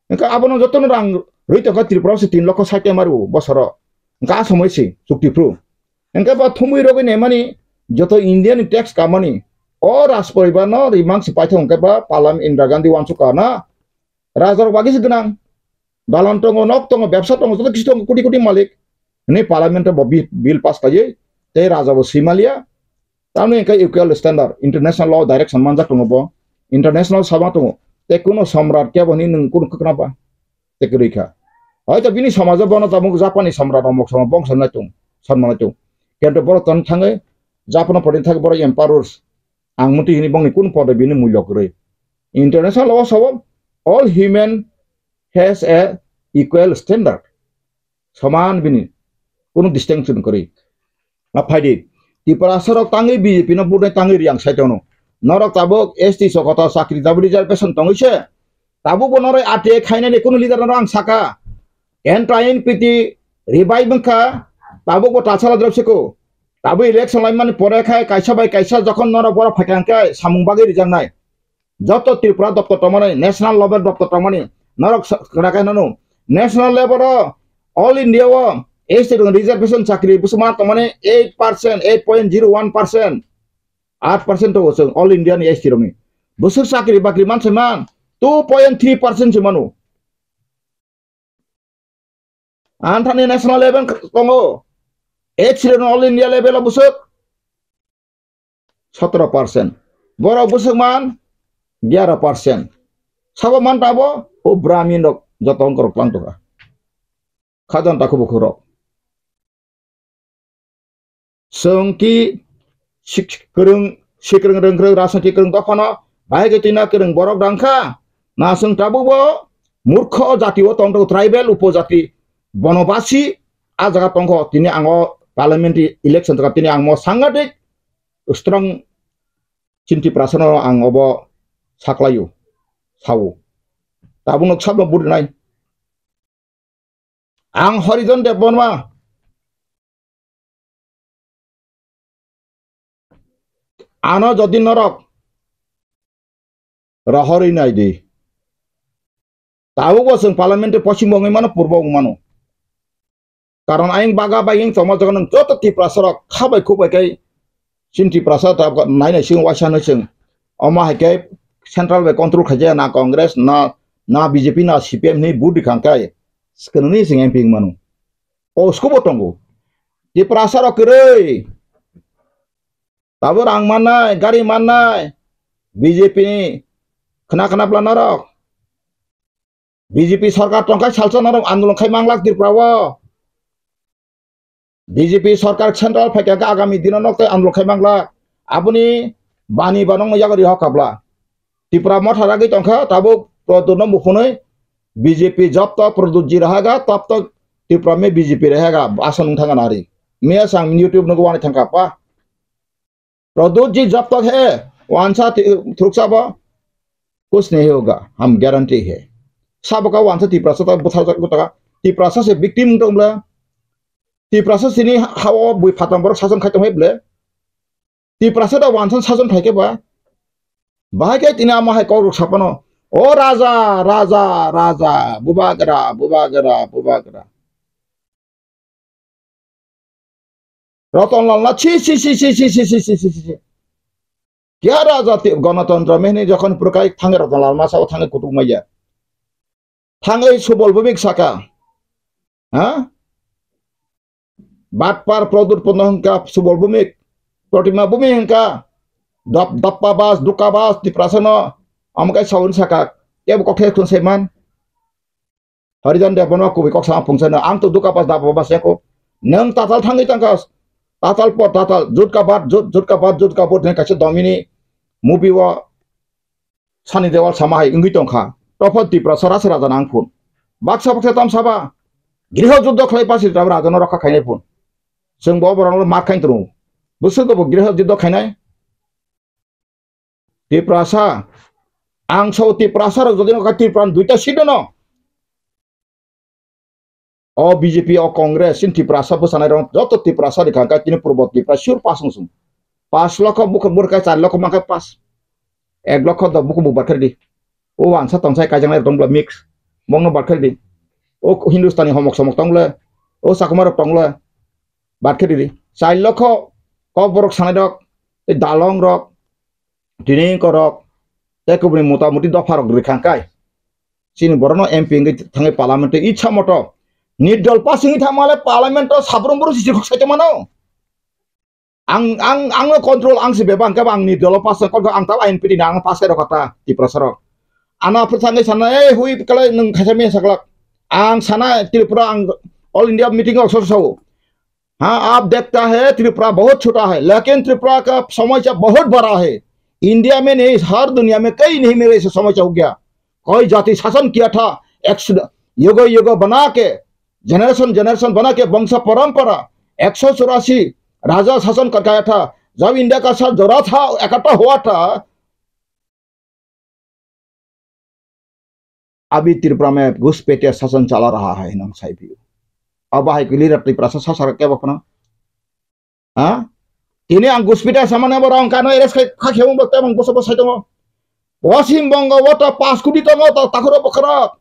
Engka abono jotono rang rwi tongkha Tripura o se tin lokho sait maru bosoro. Engka a somoi se chukti phru. Hingke ba thumui rogwi naimani joto India ni tax kamani o Raj poribar no rimang se paithak hingke ba palam Indira Gandhi wansuk ka na raja rok bagwi se gwnang. Dalan tongo, nok tongo, bebsa tongo, joto kisu tongo, koti koti malik. Hwnwi parliament o bo bi-, bill pass khlaiwi tei raja bo swimalia. Tamni hingke equal standard, international law direction manjak tongo bo. International sama tongo. Tei kuno somrat kebo hwnwi nwng kuno kwkna ba. Tei kwrwi kha. Hoito bini somajo bono tabuk Japanni samra rok mok sama bongsa nai tung, sanma nai tung. Kento borok tong thangwi Japan pori thangwi borok emperors. Ang muti hini bongni kun podo bini mulyo kwrwi. International law sabo all human has a equal standard. Soman bini kunu distinction kwrwi. Ma phaidi. Tiprasa rok tangwi B J P no budai tangwi riyang sai tono. Norok tabuk S T sokota chakri tabuk reservation tongwi se. Tabuk bo norok R T I khainani kunu leader no ang saka. Enta N P T revive wngkha. Tabuk bo tasala drop siko. Tabuk election laimani pore khai kaisa bai kaisa jokhon norok borok phaikha hwnkhe samung bagwi rijaknai. Joto Tripura doptor tongmani, national level doptor tongmani, norok sa-, kwrakai nanu. National level o, all India o, S T rok reservation chakri bwswk ma tongmani eight percent, eight point zero one percent, eight percent tongo chwng all India ni S T rokni. Bwswk chakri bakri manse man, two point three percent se manu. Anthani national level tongo. Eight percent all India level o bwswk sotro percent. Borok bwswk man gyara percent. Sabo man tabo o Brahmin rok Joto wngkorok tlang tongkha. Khajang takhuk bukhuk rok. Chwng ki sik-, kwrwng, sikwrwng rwngkwrwng, rajniti kwrwng dophano bahai khe twina kwrwng borok rang kha. Na chwng tabukbo murkho jati o tong tongo, tribal upojati, bonobasi a jaga tongkho. Tini ang o parliamentary election jaga tini ang mo sangadik strong chini Tiprasano ang obo saklaio, sao. Tabuk nok sabno bud nai. Ang Horijon Debbarma. Ano jodi norok rohorwi nai di. Tabukbo chwng parliament-o pochimbo wngwi mano, purbo wngwi mano. Karon ayang baga bai wng tongma jaga nwng joto Tiprasa rok kha bai khuk bai khe chini Tiprasa ta nai nai chwng waisa hinwi chwng. Omo hai khe central bai control khaijak na Congress na, na B J P na C P M hinwi vote rikha khe. Swkang ni chwng M P wng mano. O sku bo tongo. Tiprasa rok kwrwi. Tabuk rang mannai, gari mannai, B J P ni khna khna bwla norok. B J P sarkar tongkhai salsa norok andolon khai manglak Tripura o. B J P sarkar central phaikha khe agami dino nok tei andolon khai manglak. Aboni bani banong no yago riho kabla. Tripura motha ragwi tongkha, tabuk Pradyut no mukhunwi B J P jab tak Pradyut ji rahega, tab tak Tripura mein B J P rahega, asan wng thangkha nari. Miya sang YouTube no wani thangkha pa. Pradyut ji jab tak hai, wansa thi-, thuruksa bo, kuch nahi hoga, hum guarantee hai. Sabo ka wansa Tiprasa ta bwthar jak bwtaka. Tiprasa se victim tong bla. Tiprasa sini ha-, hao bui phatang borok sason khai tong hai ble. Tiprasa da wansa sason khai ke ba. Bahai ke tini ama hai kok ruk sapano. O raja, raja, raja, bubagra, bubagra, bubagra. Ratan Lal na chi, chi, chi. Kya raja ti Ganatantra mehni jokhon purkai thange Ratan Lal ma sao thange kutuk maya. Thange Subal Bhumik saka. Ha? Batpar Pradyut Panda hwnkha Subal Bhumik. Protima Bhumik hwnkha dap-, dappa bas, dukka bas, Tiprasa no. Amkai saun saka. Kebo kokhe khun seman. Harijan Debbarma kubui kok sama pungsano, ang to duka pas daba bas yako. Nang tatal thangwi tangkas. Tatal po tatal, jut ka bat, jut, jut ka bat, jut ka bot, nang kaisa domini movie o Sani Dewal sama hai wngwi tongkha. Topho Tiprasa rasa raja nang phun. Baksa baksa tam saba. Griho juddo khlai pasi raja no rokha khainai phun. Chwng bo borok no mar khain tru. Bwswk bo griho juddo khainai. Tiprasa, ang sao Tiprasa rok jodi no Tripura ni duita seat no. O B J P, o Congress, chini Tiprasa bwsanai rok joto Tiprasa rikha kha chini purbo Tripura sure pass wng sung. Pass lokho bukha burkha char lokho mankha pass. Ek lokho do bukha bu barkha di. O wansa tongsa kaijaknai rok tong bla mix. Bongno barkha di. O Hindustani homok somok tong le. O Chakma rok tong le. Bat khe riri. Char lokho kok borok sanai rok, tei dalong rok, tini korok, tei kubuni mota muti dopha rok rikha kai. Chini borok no M P wngwi thangwi parliament tei itsa moto. Nirdol pass wngwi thangma le parliament o sabrum buru sisi kok saito mano. Ang, ang, ang no control ang si bebak hwnkhe ang nirdol pass kok ang ta ain piti na ang pass kai rok ta Tiprasa rok. Ana phwrsa wngwi sana, "Ei hui kale nwng khaisa me saklak." Ang sana Tripura ang All India meeting o so sao. हाँ, आप देखता है, त्रिपुरा बहुत छोटा है, लेकिन त्रिपुरा का समस्या बहुत बड़ा है। इंडिया में नहीं, हर दुनिया में कहीं नहीं मेरे से समस्या हो गया। कोई जाति शासन किया था, एक युग युग बना के, जनरेशन जनरेशन बना के वंश परंपरा एक सौ चौरासी राजा शासन कर गया था। जब इंडिया का साथ जोड़ा था, इकट्ठा हुआ था, अभी त्रिपुरा में घुसपैठिया शासन चला रहा है, nang sai phi. Abo hai khe leader Tiprasa sa sar kebo phano. Ha? Tini ang guspita samane bo rong kano eres khai kha khemung bo temang boso bo sai tongo. Wasim bongo wata pas kudi tongo to takuro bokoro.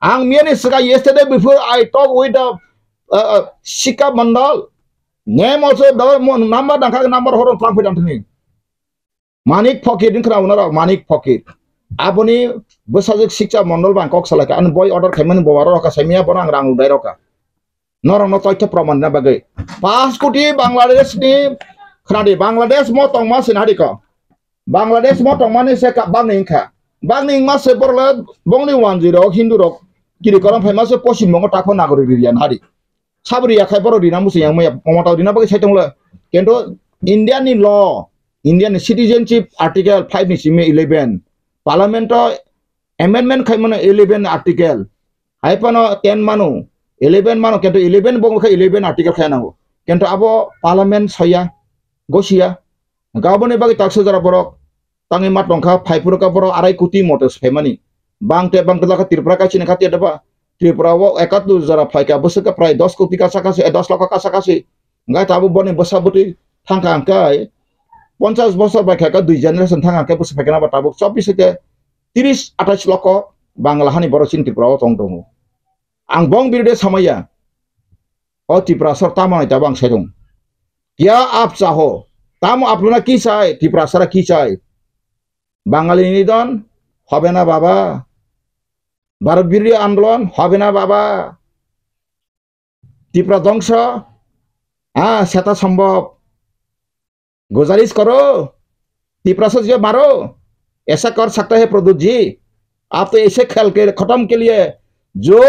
Ang miyani sika yesterday before I talk with the, uh, uh, Sika Mandal. Name also the mo-, number dangkha number horon plang pidang tini. Manik Phokir wngkha na, Manik Phokir. Aboni bwsajwk Sikcha Mondol bai ang kok salai kha. Ani boi order khaimani bo aro rokha saimaya, bono ang rang rwdai rokha. Norokno toitho proman rwna bagwi. Paanch koti Bangladesh ni, khwnadi, Bangladesh mo tongma se nadi ko. Bangladesh mo tongmani se ka-, bagni wngkha. Bagni wngma se borok le bongni wanjwi rok, Hindu rok. Kiri korom phaima se Poschim Bongo takho nagori riya nari. Sabri yakhai boro rina musi yang maya Mamata rina bagwi sai tongla. Kento India ni law, India ni citizenship article five ni simi eleven. Parliament o amendment khai mano eleven article. Hai pano ten mano, eleven mano, kento eleven bongo khai eleven article khai nango. Kento abo parliament soya, gosiya. Gaboni bagwi taksa jora borok tangwi ma tongkha, phai phuru ka borok arai koti moto se phaimani. Bang te bang te lakha Tripura kaisa ni kha te daba. Tripura o ekattu jora phaikha, bwswk khe prai dos koti kasa kasi, eh, dos lokho kasa kasi. Hwnkhe tabuk boni bwsa bwtwi thangkha hwnkhe ponchas bosor baikha khe dui generation thangkha hwnkhe bwswk phaikha nabo tabuk chobbish hwnkhe tris athais lokho Bangla hani borok chini Tripura o tong tongo. Ang bong birode samaya. O Tiprasa tamo hai tabang sai tong. Kya aap chaho? Tamo aap lona ki chai? Tiprasara ki chai? Bangali nidon hobe na baba. Bharat birodhi andolon hobe na baba. Tipra dongso, ah, seta sombhob. गुजारिश करो, तिपरासा जो मारो, ऐसा कर सकता है प्रद्युत जी। आप तो ऐसे खेल के खत्म के लिए जो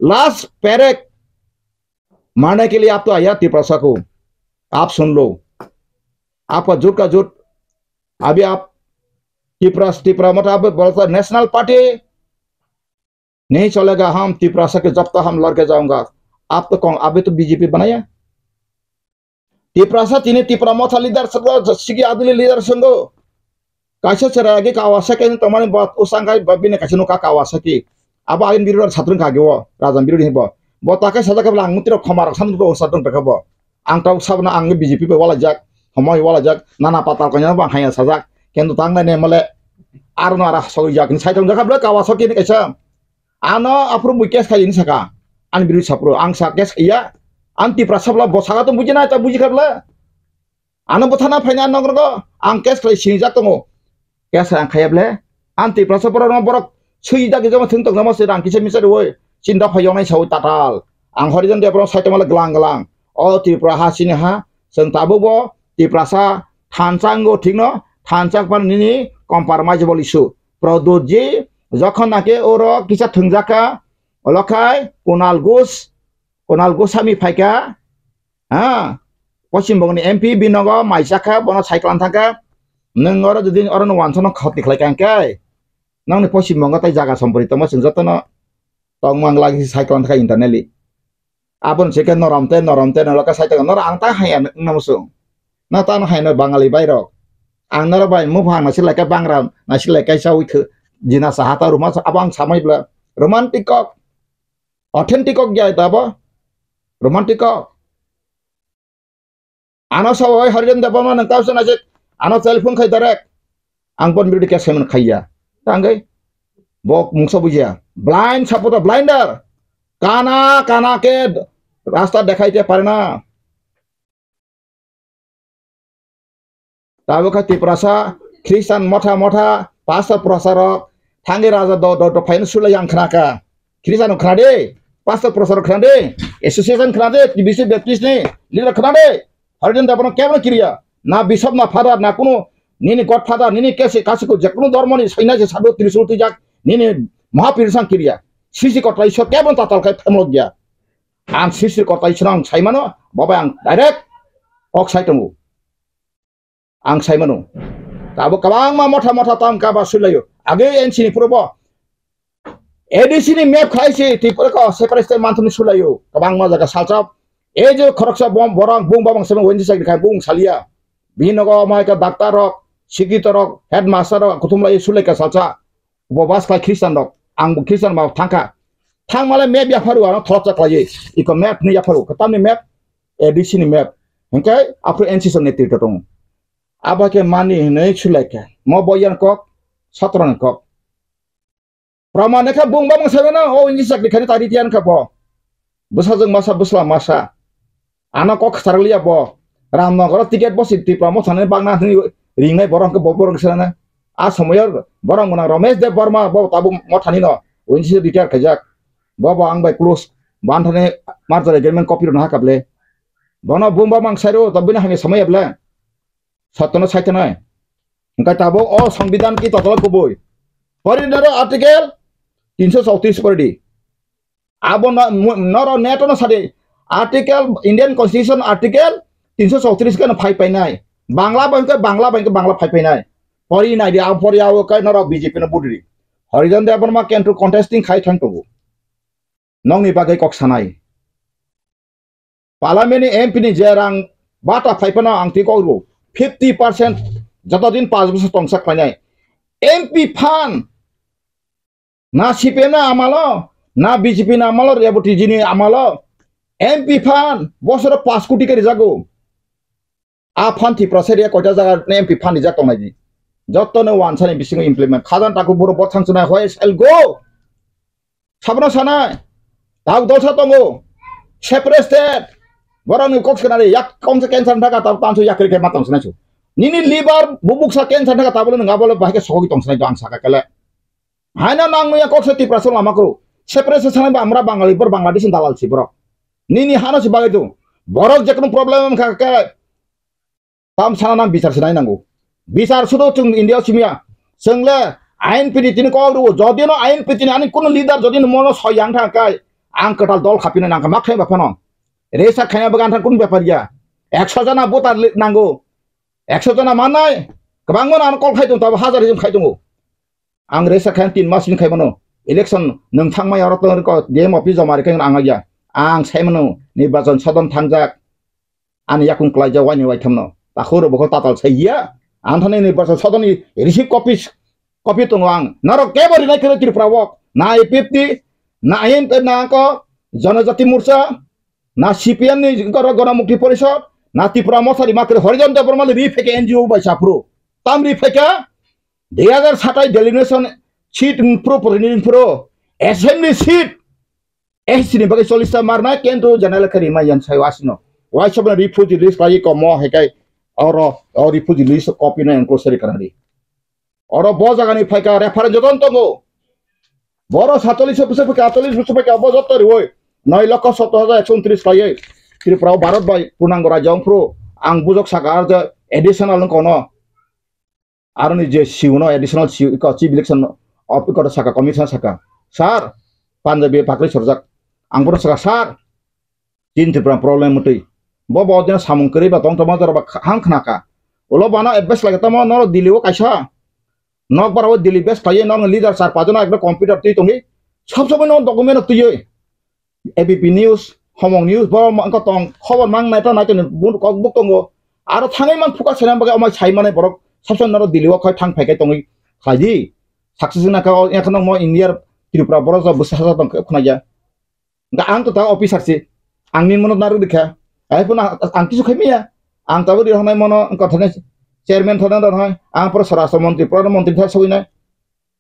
लास्ट पेरेक मारने के लिए आप तो आया तिपरासा को। आप सुन लो, आपका झूठ का झूठ। अभी आप तिपरा तिपरा मतलब आप बोलता नेशनल पार्टी नहीं चलेगा, हम तिपरासा के जब तक हम लड़के जाऊंगा। आप तो कौन, अभी तो बीजेपी बनाया। Tiprasa tini Tipra Motha leader swngo, Sigi Aduli leader swngo. Kaisa chwrai agi Kawasaki ni tongmani bo usang kai bo bini kaisa nukha Kawasaki. Abo agini birodhi satwrwng kha agi o, Rajan birodhi bo. Bo takai sajak khe bwla ang mutwi rok khoma rok sanwk rok satwrwng tongkha bo. Ang tabuk sabna ang B J P bai walajak, homo bai walajak, nana patal kanya bo ang haya sajak. Kendo tangnai ne male aro no ara sogwi jak ni sai tong jakha bwla Kawasaki ni kaisa. Ano aphuru bui case khai ni saka. Ani birodhi sapro ang sa case khaiya. An Tiprasa bwla bo saka tong buji nai ta buji kha bwla. Ano bwthana phaina nogrogo ang case khlai sinijak tongo. Case ang khaiya ble. Ang Tiprasa borok no borok sui jagwi jama thung tong jama se rang kisa misa roi. Chinta phai yonai sawi tatal. Ang Horijan Debbarma sai tongmale glang glang. O Tripura ha sini ha. Chwng tabuk bo Tiprasa thansa wngo thikno. Thansa pan nini compromise bol issue. Pradyut ji jokhon nake oro kisa thungjaka. Olokhai Kunal Ghosh Kunal Goswami phaikha, ha, Poschim Bongni M P binogo mai chakha, bono cycle thangkha, nwng oro jodi oro no wansano khoti khlai kha hwnkhe, nokni Poschim Bongo tei jaga sompori tongma chwng jotono tongmang lagi cycle thangkha internally. Aboni se khe norom te, norom te, norok khe cycle norok ang ta haya wngna muchung. Na tano haino Bangali bai rok. Ang norok bai muphang naisik lai kha bangra, naisik lai kha sawi thw, jina saha ta ruma abo ang samai bla romantic kok. Authentic kok ya ito abo? Romantic kok. Ano sabo oi Harijan Debbarma nang tausa najik. Ano telephone khai direct. Ang bon birodhi kya semen khaiya. Tanggai. Bok mungsa bujia. Blind supporter, blinder. Kana, kana ke rasta dekhai te pare na. Tabuk kha Tiprasa, Christian motha motha, pastor professor rok, thangwi raja do do do phaino sulai ang khna kha. Christian rok khna de, pastor professor rok khna de, association khna de, T B C Baptist ni leader khna de. Harijan Debbarma kebo kiriya, na bishop na father na kuno nini godfather nini kesi kasi ko jekunu dormo ni saina se sadhu trisul twijak nini mahapirsang kiriya. Sisi kotai so kebo tatal khai phamlok ya. Ang sisir kotai swnang saimano, babai ang direct kok sai tongo. Ang saimano. Abo kabangma motha motha tam kaba sulayo. Age N C ni puro bo A D C ni map khai se Tripura ko separate state manthuni sulayo. Kabangma jaga salchap. E je khoroksa bom borang bung babang sema wenji sai khai bung salia. Bini nogo mai ka doctor rok, sikito rok, headmaster rok kuthum lai sulai ka salcha. Bo bas khlai Christian rok, ang bo Christian ba thangkha. Thangmale map yapharu ano tholopsa khlaiwi. Iko map ni yapharu, katamni map, A D C ni map. Hingke aphuru N C song netrito tongo. Abo khe mani hinwi sulaikha. Mo boyan kok, sotro ni kok. Praman kha bung bamang saimano, o inji chakri khani tari tiyan kha bo. Bwsajwk masa, bwsla masa. Ano kok khasarliya bo. Ramnagar ticket bo si Tipra Motha ni bagna hwnwi ringnai borok hwnkhe bo borok sana. A somoyo borok mwnang Ramesh Deb Barma bo tabuk Motha ni no. Winsi retire khaijak. Bo bo ang bai close. Banthani merger agreement copy rwna hakable. Bono bumba mang sairo to bini hamya samaya ble. Sottono saitanai. Hwnkhe tabuk o Songbidan ki totolo kubui. Pori naro article tinsho chowtris pori di. Abo no, mu-, noro neto no sadi. Article, Indian Constitution Article tinso chowtris khe no phai painai. Bangla bai khe Bangla bai khe Bangla phai painai. Pori nai di, abo pori abo khe noro B J P no vote ri. Horijan Debbarma kentru contesting khai thang tongo. Nongni bagwi kok sanai. Parliament ni M P ni je rang bata phai phano ang twi kok rw fifty percent joto din panch bosor tongsa khlainai. M P phan na C P M na amalo, na B J P na amalo, Reboti ji ni amalo, M P phan bosoro panch koti kari jago. A phan Tripura side koita jaga M P phan rijak tongnai di. Joto no wansani bisingo implement. Khajan taku boro bothang chunai, where shall go? Sabno sanai. Tau dolsa tongo. Separate state. Borok ni kok sanani. Yak kongsa cancer thaka tau tansu yakri khe ma tong sanai su. Nini liver bubuksa cancer thaka tabolo nang abolo bahai khe sokogi tong sanai do ang saka kele. Haino nang nuya kok se Tripura song lama kru. Separate se sanai ba amra Bangali bor Bangladesh dalal si borok. Nini hano si bagwi tu. Borok je kono problem kha khe. Tam sana nang bichar se nai nango. Bichar sudo chung India simiya. Chwngle ain piti tini kok ru. Jodi no ain piti ani kono leader jodi no mono soyang thang kai. Ang kwtal dol khapina nang kha mak khe ba phano. Resa khaya bagan thang kun bepar ya. Ekso jana voter li-, nango. Ekso jana manai. Kwbangma nang kol khai tong tabo hajar hijab khai tongo. Ang resa khayan tin mas ni khaimano. Election nung thangmai aro tong ko D M office joma rikha ang ya. Ang saimano nirbachon sodon thangjak. Ani yakung klaijak waini waithamno. Takhoro bokol tatal saiya. Anthani nirbachon sodon ni receive copies, copy tongo ang. Narok kebo rinai kero Tripura wok. Na I P F T, na I N T, na ko Janajati Morcha, na C P M ni goro Ganamukti Porishod, na Tripura Motha rima kero Horijan Debbarma ni ri pheke N G O bai sapro. Tam ri pheke Dui hazar satai delimination seat phuru protinidhi phuru assembly seat S C ni bagwi chollish ta marnai, kintu general khe rima yan sayo asino. Wai sabna refugee list lai ko mo hekai oro o refugee list copy no enclosure kana di. Oro bo jaga ni phaika reference joton tongo. Boro satolish bosor phaika, atolish bosor phaika, bo joto riwoi. Noi lokho sottor hajar ekso untris khlaiwi Tripura o Bharat bai punango rajya wngphuru ang bujok saka ar je additional wngkha ono. Aroni je C E O no, additional C E O, iko chief election of iko saka, commissioner saka, "Sir, Punjabi pakri sorjak." Ang bono saka, "Sir, tin Tripura problem mutwi. Bo bo dino samung kwrwi ba tong tongma jora ba kha-, ham khna ka. Ulo bana advice lagi tamo noro Delhi o kaisa. Nok bara o Delhi base khlaiwi noro leader char pajona ekdom computer twi tongwi. Sob sob no document twiwi." A B P News, Homong News, bo ma-, wngkha tong, khobor mang nai ta nai tongni bu-, kok buk tongo. Aro thangwi mang phuka sena bagwi omai sai mane borok sab sab noro Delhi o khai thang phai khai tongwi khlai di. Success wngna kha o, wngkha nokmo India Tripura borok jok bwsa sajak tong khe khwnai ya. Wngkha ang to ta officer si. Ang ni mono narwk rikha. Ai phano ang kisu khai maya. Ang tabuk rihornai mono wngkha thani chairman thani rok hai. Ang poro Swarashtra Montri, Pradhan Montri tha sogwi nai.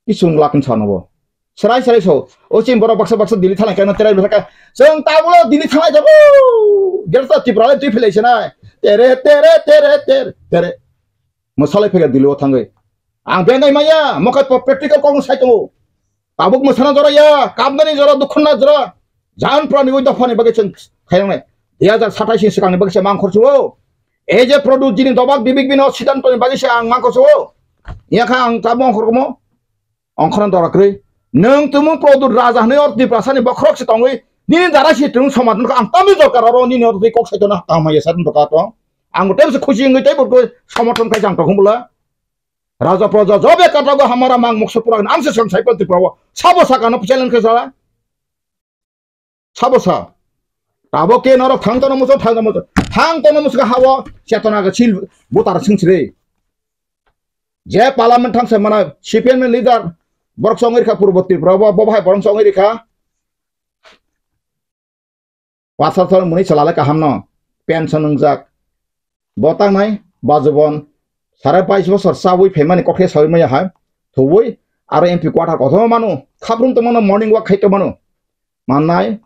Kisung lakin sa nobo. Serai serai so. O chini borok baksa baksa Delhi thalai khe no terai bwsaka. Chwng tabuk o Delhi thalai jabo. Greater Tripura le twi philai sinai. Tere, tere, tere, tere, tere. Mwsalai phega Delhi o thangwi. Ang bengai maya, mokai po practical kok sai tongo. Tabuk mwsana jora ya, kapnani jora, dukhonna jora. Jan prani ui dophani bagwi chwng khairang nai. Dui hazar satais ni swkang ni bagwi se mang khorsu o. Ei je produce jini dobak bibik bino siddhanto ni bagwi se ang mang khorsu o. Yakha ang tabuk ongkhor komo. Ongkhorno dora kwrwi. Nwng tumung Pradyut Raja hwnwi o Tiprasani bokhorok se tongwi, nini dara se tumung somadhan kha ang tamni dorkar oro nini oro twi kok saitona kaham haiya saitona dorkar tong. Ang bo tei bwswk khusi wngwi tei bo somorthon khai jang tong bwla. Raja praja jobe katago hamara mang mokso pura ang se sang saipan Tripura o. Sabo sakano challenge khe sala. Sabo sa. Tabok ke norok thang tono muchung, thang tono muchung. Thang tono muchung ha o chetona ga sil butar sing sire. Je parliament thang se mana C P M ni leader borok song rikha purbo Tripura bo, bo bahai borok song rikha. Pasar thor muni chalale kaham no. Pension wngjak. Bo tangnai, bajubon, sare bais bosor chaui phaimani kokhe saui maya hai, thuui, aro M P quarter kothoma manu, khaprum tongmano morning walk khai tongmano. Mannai,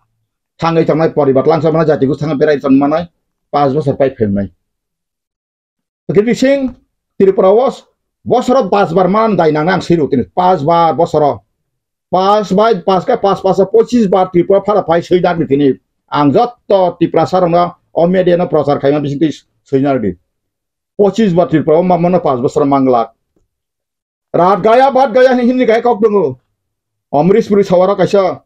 thangwi tongnai poribar langsa mano jati gus thangwi berai tong manai, pas bosor pai phaimnai. Kiti sing, Tripura o bosoro pas bar man dai nangnai ang siru tini, pas bar bosoro. Pas bai pas khe pas pas pochis bar Tripura phara phai swi dak ni tini. Ang jotto Tiprasa rokno o media no prochar khaima bisingtwi swi narwdi. Pochis bar Tripura o ma mano pas bosor manglak. Rat gaya bat gaya hin hin ni gaya kok dongo. Omrishpuri sawara kaisa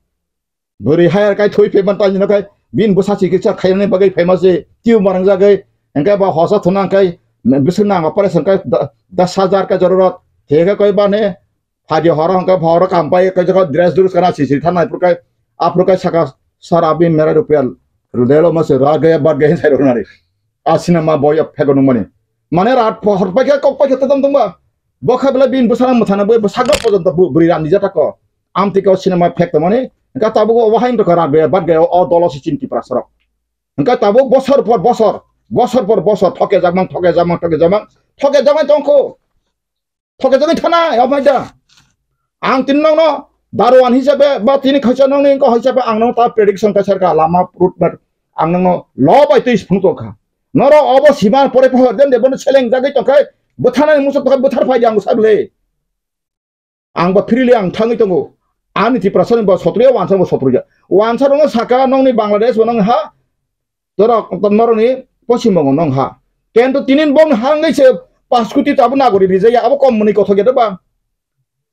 Bwrwi hai ar kai thwi phaima tani no kai bin bwsa chikitsa khainani bagwi phaima se tiu marang jagwi, hwnkhe ba hosa thuna hwnkhe bising nang operation kai da-, das hajar ka jororot thege kai bane phadi horo hwnkhe horo kam pai kai jaga dress dress kana sisiri thanai phurkai aphurkai saka sar abhi mera rupiya rudelo ma se ra gaya bat gaya sai roknari a cinema boy phego nung mani mane rat hor pai khe kok pai khe tadam tongba bo kha bela bin bwsa muthana bo sakno pojonto bwrwi rani jata ko amtwi ko cinema phek tongmani hwnkhe tabuk o wahain rokha rat gaya bat gaya o dolo si chin Tiprasa rok. Hwnkhe tabuk bosor por bosor, bosor por bosor, thoke jakmang, thoke jakmang, thoke jakmang, thoke jakmang tongkho. Thoke jakmang thana, yamai da. Ang tini nokno daruan hisabe, ba tini khaisa nokni wngkha hisabe, ang nokno ta prediction kaisa rwkha, lama route map, ang nokno lo bai twi phunuk tongkha. Norok obo siman pore pohor den de, bono seleng jagwi tongkha, bwtharnani muchuk tongkha, bwthar phai di ang sabile. Ang ba freely ang thangwi tongo. Ani Tiprasani ba sotruya, wansa ba sotruya. Wansa rokno saka nokni Bangladesh bo nong ha, torok norokni Poschim Bongo nong ha. Kento tinin bong ha wngwi se pas kuti tabo nagori rijaya, abo kom mwnwi kothok ya ba.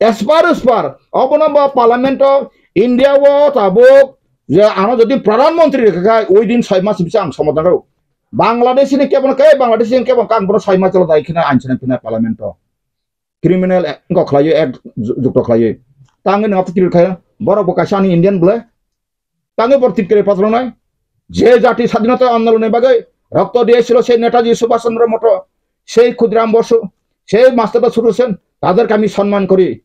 As far as far, obono ba Parliament o India o tabuk je ano jodi Pradhan Mantri rikha khai, within soi mas bisa ang somadhan rw. Bangladesh ni kebo kai, Bangladesh ni kebo kang bono soi mas chalo dai khina ain chana khina Parliament o. Criminal act wngkha khlaiwi, act ju-, jukto khlaiwi. Tangwi nwng aphuru khlaiwi, borok bo kaisa ani Indian bwle. Tangwi borok titkari patronai. Je jati sadhinota andolonni bagwi rokto diyesil sei Netaji Subhash Chandra Bose, sei Khudiram Bosu, sei Master Dasur Hosen, taderke ami sonman kori.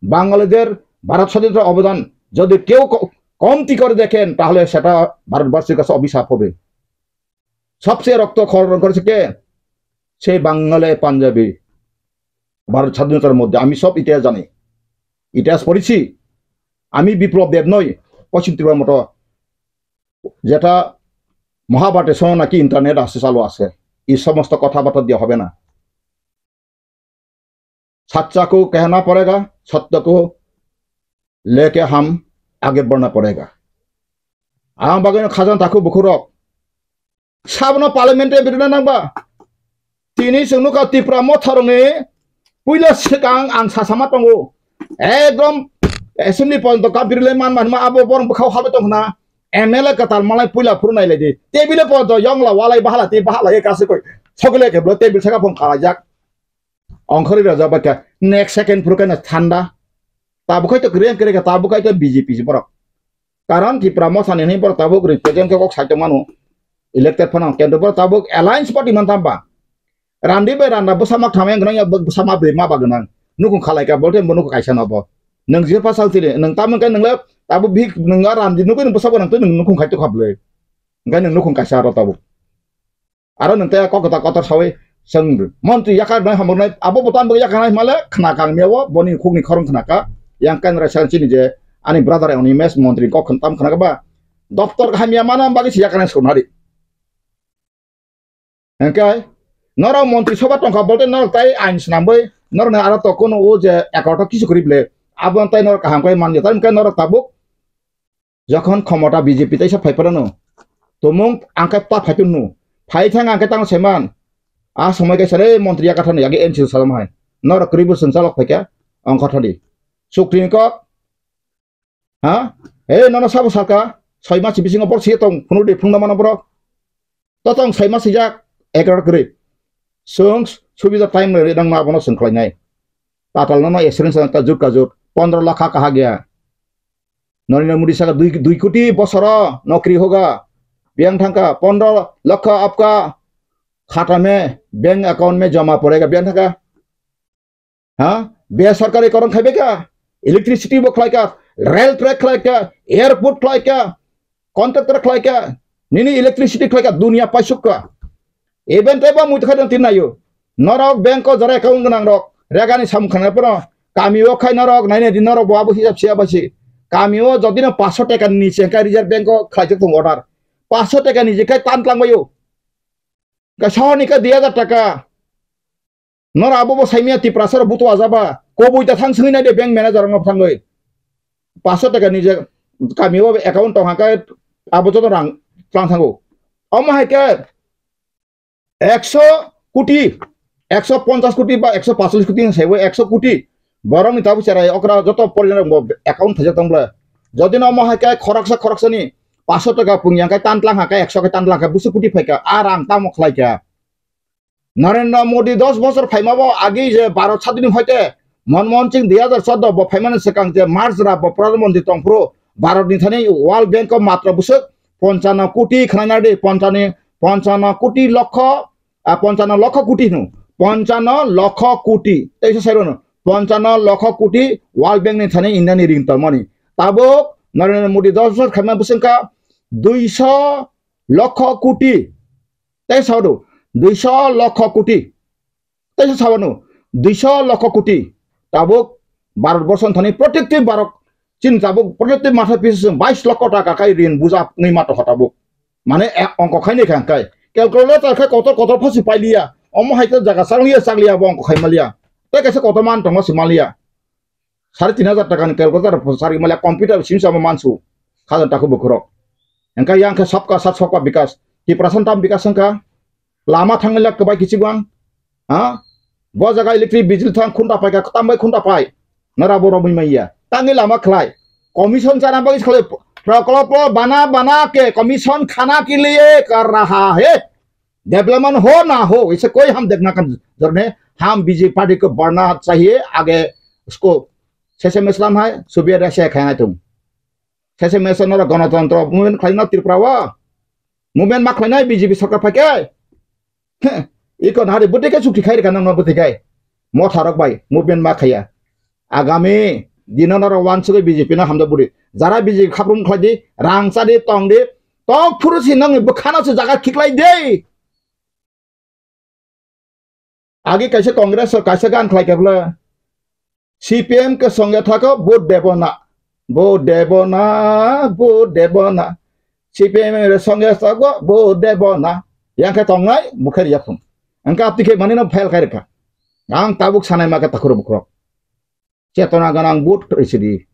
বাঙালিদের ভারত স্বাধীনতার অবদান যদি কেউ ক-, কমতি করে দেখেন, তাহলে সেটা ভারতবাসীর কাছে অভিশাপ হবে। সবচেয়ে রক্তক্ষরণ করেছে কে? সেই বাঙালি পাঞ্জাবি। ভারত স্বাধীনতার মধ্যে আমি সব ইতিহাস জানি, ইতিহাস পড়েছি। আমি বিপ্লব দেব নই, পশ্চিম ত্রিপুরার মতো, যেটা মহাভারতের সময় নাকি ইন্টারনেট আছে, চালু আছে। এই সমস্ত কথাবার্তা দিয়ে হবে না। सच्चा को कहना पड़ेगा, सत्य को लेके हम आगे बढ़ना पड़ेगा। Ang bagwi no khajang takhu bukhurok. Sabno parliament e birna nangba. Tini chwng nukha Tipra motharokni puila swkang ang sasama tongo. Ekdom assembly porjonto kap birlai man man ma abo borok bwkhao halbai tongkhna. M L A kwtal malai puila phuru nailai di. Table porjonto yongla walai bahala tei bahala e kasui koi. Sokle khe bwlai table saka phone kalaijak. Ongkhorwi rojak bai kha next second phuru khe no thanda. Tabuk khai to kwrwi ang kwrwi kha, tabuk khai to B J P si borok. Karon Tipra motha ni hwnwi borok tabuk represent khe kok sai tongmano. Elected phano kento borok tabuk alliance party man tamba. Randi bai randa bwsa mak thamya gwnang ya bwsa ma bwrwi ma ba gwnang. Nukhung khalai kha bolte bo nukhung kaisa no bo. Nwng je pasal tili nwng tamo khe nwng le tabuk bik nwng randi nugwi nwng bwsa gwnang twi nwng nukhung khai to kha bwlwi. Hwnkhe nwng nukhung kaisa aro tabuk. Aro nwng tei kok kwtal kotor sawi chwng montri yakarnai hamornai abo bo tamo yakarnai hwnmale khna kang mia o boni khukni khorang khna ka yang kan rai sang chini je ani brother ani mes montri kok khn-, tam khna ka ba doptor hamya mana bagwi se yakarnai swnari. Hwnkhe norok montri soba tongkha bolte norok tai ain swnamwi norokni aro to kono o je ekorto kisu kwrwi ble abo tai norok kaham khe manya tai hwnkhe norok tabuk Jokhon khomota B J P taisa phai phano, tumung ang khe ta phai phano, phai thang ang khe tang saiman. A somoi kaisa le montri yakathani yagi N C O salama hai. Norok kwrwi bo chwngsalok phai kha, ongkha thani. Sukri kok, ha? He, nono sabo saka, soi mas bisingo bor si tong, phunu de phunukna mano borok. Totong soi mas sijak, egaroh kwrwi. Chwng subida time rwi nang ma bono chwng khlainai. Tatal nono assurance ta jut ka jut, pondro lakha kaha gaya. Narendra Modi saka dui, dui koti bosoro nokri hoga. Biyang thangka, pondro lakha apka khata mein, bank account mein joma padega, biyang thangka. Ha? Besarkari koron khai beka, electricity bo khlai ka, rail track khlai ka, airport khlai ka, contractor khlai ka, nini electricity khlai ka, dunia paisuk ka. Even tei ba muitu khai tong tin nayo. Norok bank o jara account gwnang rok, regani samung khana poro, kami o khai norok, naina di norok bo abo hisab siya basi. Kami o jodi no paso taka ni se khai Reserve Bank o khlai jok tong order. Paso taka ni je khai tan tlang bayo. Ka sahani ka dui hajar taka. Nor abo bo saimia Tiprasa rok butu ajaba. Kobui ta thang singwi nai de bank manager rok no thangwi. Paso taka ni je kami o account tong hangka abo joto rang tlang thango. Omo hai ke ekso koti, ekso ponchas koti ba ekso pacholish koti sai bo ekso koti. Borok ni tabu cherai okra joto porjona bo account thajak tong bla. Jodi no omo hai khe khoroksa khoroksani paanch sho taka pung yang khe tan tlang ha khe, ekso khe tan tlang khe, busu kuti phai kha, a rang tamo khlai kha. Narendra Modi dos bosor phaima bo agi je Bharat sadini hoite Manmohan Singh dui hajar choudo bo phaimani swkang je March ra bo Pradhan Mantri tongphuru Bharat ni thani World Bank o matro bwswk ponchano koti khwnai nadi, ponchani, ponchano koti lokho, a, ponchano lokho koti hino, ponchano lokho koti, teisa sai rwno, ponchano lokho koti World Bank ni thani India ni ring tongmani. Tabuk Narendra Modi dos bosor khaima bwswk kha duiso lokho koti. Tei sao do, duiso lokho koti. Tei sao no, duiso lokho koti. Tabuk Bharat borso thani protective Bharat, chini tabuk protective matha pisa bais lokho taka kai rin buja ngi mato tabuk. Mane, e, ongko khaini kha kai. Calculator khai kotor kotor phosi pailiya. Omo hai to jaga chakliya chakliya bo ongko khai maliya. Tei kaisa kotor man tongma si maliya. Sare tin hajar taka ni calculator sari maliya, computer sim sama mansu. Khajan taku bukhurok. Engka yang khe sabka sat sabka bikas. Tiprasa tam bikas engka. Lama thangmila kwbai kichigwang. Ha? Bo jaga electric bijli thang khunta pai ka, tambai khunta pai. Nara bo romwi maiya. Tangi lama khlai. Commission chana bagwi khlai. Proklopo bana bana ke commission khana ke liye kar raha hai. Development ho na ho, ise koi hum dekhna ka jaroor nahi. Hum B J P party ko badhna chahiye, aage usko sese mein islam hai, subir aise khaina tum. Sese mein islam nara ganatantra movement khlaina Tripura o. Movement ma khlaina B J P sarkar phai khe. Heh, iko nari bwtwi khe chukti khai rikha nang no bwtwi khai. Motha rok bai movement ma khaiya. Agami dino norok wansugwi B J P no hamjak bwrwi. Jara B J P khaprum khlai di, rang cha di, tong di, tok phuru si nokni bwkhano se jaga khiklai di. Agi kaisa Congress o kaisa gan khlai khe bwle, C P M ke songe thako vote debo na, vote debo na, vote debo na. C P M re songe thako vote debo na. Yang khe tongnai bwkhe riya phung. Ang kap tikhe mani no fail khai rikha. Ang tabuk sanai ma khe takhuro bukrok. Chetona ganang vote rwsidi.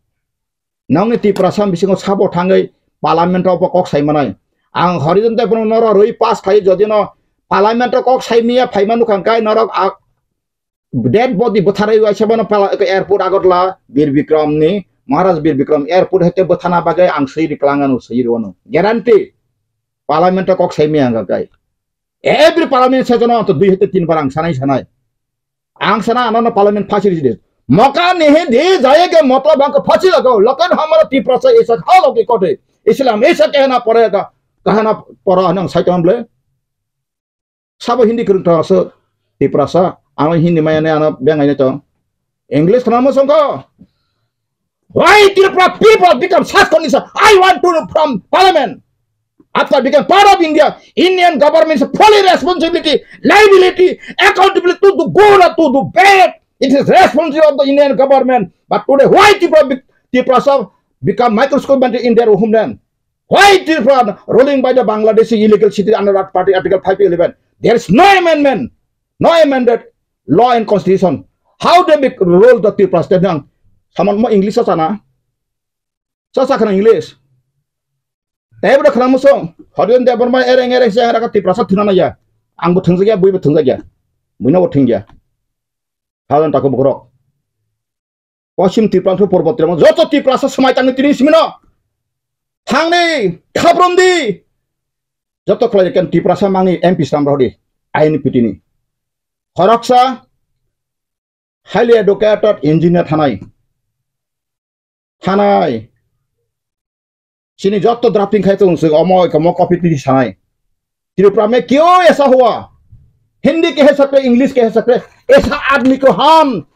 Nongni Tiprasa bisingo sabo thangwi parliament o bo kok sai manai. Ang Horijan Debbarma noro rwi pass khai jodi no parliament o kok sai miya phaima nukha kai norok a-, dead body bwtharwi waisa bono pala-, airport Agartala Bir Bikram ni, Maharaj Bir Bikram airport hete bwthana bagwi ang swi riklang ano swi rwano. Guarantee parliament o kok sai miya ang kai. Every parliament session o to dui hete tin bar ang sanai sanai. Ang sana ano no parliament phasi risi de. Moka nahi di jayenge matlab hamko phasi lagao. Lekin hamara Tiprasa aisa kha logi kote. Islam aisa kehna padega. Kahana para nang saitam ble. Sabo Hindi kwrwng tong aswk Tiprasa. Ano Hindi maya ne ano bengai ne tong. English khna mo songko. Why Tripura people become such condition? I want to know from parliament. After become part of India, Indian government is fully responsibility, liability, accountability to do good or to do bad. It is responsibility of the Indian government. But today, why Tripura, be- Tiprasa become microscopic in their homeland? Why Tripura ruling by the Bangladeshi illegal city under that party Article five eleven? There is no amendment, no amended law and constitution. How they be rule the Tripura state? Nang, saman mo English sana? Sa sa khana English. Tei bo khana musong. Horijan Debbarma ereng ereng se raka Tiprasa thina na ya. Ang bo thungja ya, bui bo thungja ya. Bui na bo thungja. Halan tako bokrok. Poschim Tripura to Parbat Tripura joto Tiprasa samai tangni tini simino. Thangni khaprom di. Joto khlai ken Tiprasa mangni M P sram rohdi. I N P T ni. Khoroksa highly educated engineer thanai. Thanai. Chini joto drafting khai tong sing omo kamo copy tini sanai. Tripura mein kyo aisa hua? Hindi ke hai sakte, English ke hai sakte, aisa aadmi ko hum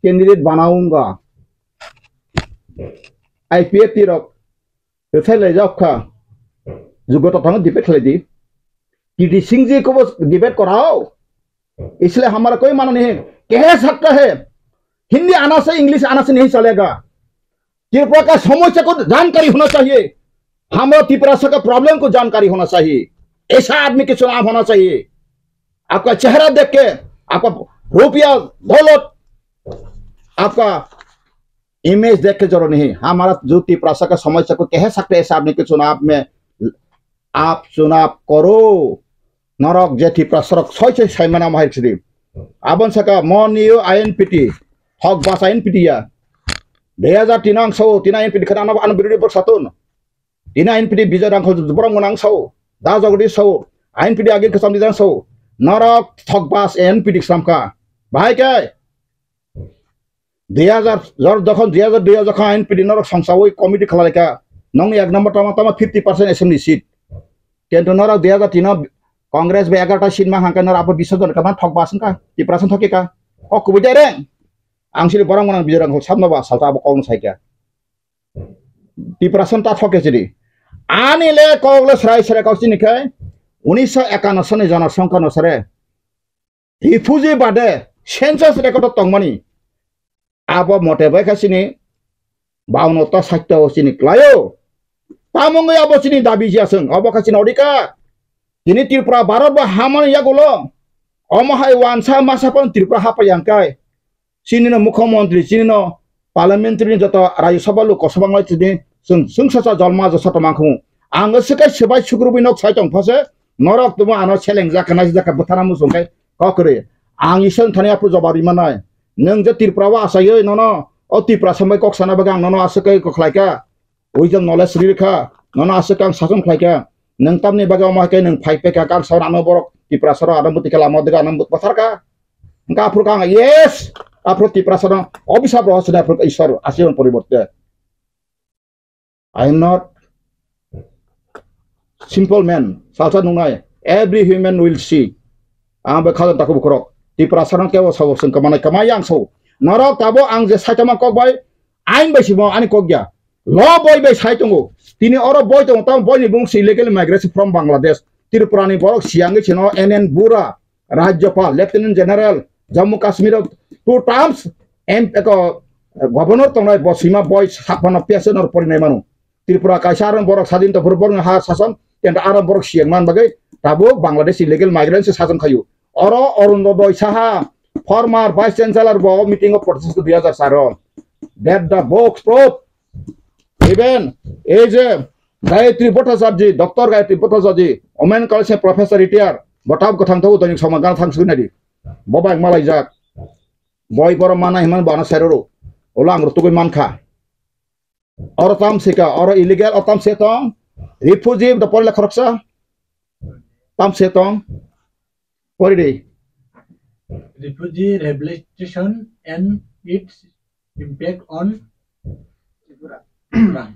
candidate banaunga. I P F T rok rethai lai jok kha. Jugota thang debate khlai di. K D Singh ji ko bo debate korao. इसलिए हमारा कोई मानना नहीं है। कह सकता है, हिंदी आना से, इंग्लिश आना से नहीं चलेगा। त्रिपुरा का समस्या को जानकारी होना चाहिए, हमारा तिपरासा का प्रॉब्लम को जानकारी होना चाहिए। ऐसा आदमी के चुनाव होना चाहिए। आपका चेहरा देख के, आपका रुपया, दौलत, आपका इमेज देख के जरूरत नहीं। हमारा जो तिपरासा का समस्या को कह सकते हैं, ऐसा आदमी के चुनाव में आप चुनाव करो। Norok je Tiprasa rok soi soi sai mana mahai sidi. Abon saka mon niyo I N P T. Hok bas I N P T ya. Dui hajar tin ang sao, tina N P D khana ano, ano birodi bor satun. Tina N P D Bijoy Rangkhol borok mwnang sao. Da jogdi sao. N P D agin kasam dijang sao. Norok thokbas N P D samka. Bahai ke? Dui hajar, jor jokhon dui hajar dui jokhon N P D norok songsawi committee khlai kha. Nongni ek number tama tama fifty percent assembly seat. Kintu norok dui hajar tin o Congress bai egarota seat ma hangkhe norok abo bish jon kaman thokbas wngkha. Tiprasa thokika. Kok kubui jai reng. Ang sini borok mwnang Bijoy Rangkhol sabno ba salta abo kokno saikha. Tiprasa ta thoke chidi. Ani le kok le srai srai kok chini khe unisho ekano sani jona songkha no sare. Refugee bade census record o tongmani. Abo mote bai kha chini bauno ta sakta o chini klaio. Tamungwi abo chini dabi jia song. Abo kha chini odika. Tini Tripura Bharat bo hamani yagulo. Omo hai wansa masa pon Tripura hapa yangkai. Chini no mukhyamantri, chini no parliamentary ni joto Rajya Sabha lok kosong banglai tini chwng, chwng sacha jolma josa tongma khungo. Ang swkai swbai sukrubui nok sai tong phase norok tumo ano seleng jaka nai jaka bwthana muchung kai kokri. Ang isang thani apu jobab rima nai. Nwng je Tripura o asaiwi nono o Tripura sambai kok sana bagwi ang nono aswk kai kok khlai kha. Wisdom knowledge ri kha, nono aswk ang sason khlai kha. Nwng tamni bagwi omo hai khe nwng phai pekha kang sawi ano borok Tiprasa rok ano bwtwi khe lama dega ano bwthar kha. Hwnkhe aphuru kang yes, aphuru Tiprasa no obisa bro hosne aphuru Ishwar asirban poriborte. I am not simple man, salsa nungnai, every human will see. Ang bai khajan takhuk bukhurok. Tiprasa no kebo sabo seng kamanai kamai yang so. Norok tabo ang je saitama kok bai, ain bai simo ani kok ya. Lo boi bai sai tongo. Tini oro boi tongo, tamo boi ni bung si illegal migration from Bangladesh. Tripura ni borok siyangwi sino N N Bura, Rajyapal, Lieutenant General, Jammu Kashmir o two terms, em, eko, governor tongnai bo sima boi saphano P S N or porinai mano. Tripura kaisa aram borok sadin to borok ha sason, tenta aram borok siyang man bagwi tabuk Bangladesh illegal migrant se sason khayu. Oro Arundhar Roy Saha, former vice chancellor bo meeting o participate dui hajar sar o. That the box proof. Even ei je Gayatri Bhattacharjee, Doctor Gayatri Bhattacharjee, Women College ni professor retire, bo tab kwthang thago dainik soman gana thang sui nadi. Bo bai malaijak. Boi borok mana himan bo ano seroro. Olo ang rutugwi mankha. Oro tam sika, oro illegal, oro tam se tong. Refugee, da porle khoroksa. Tam se tong. Pori de. Refugee rehabilitation and its impact on Tripura.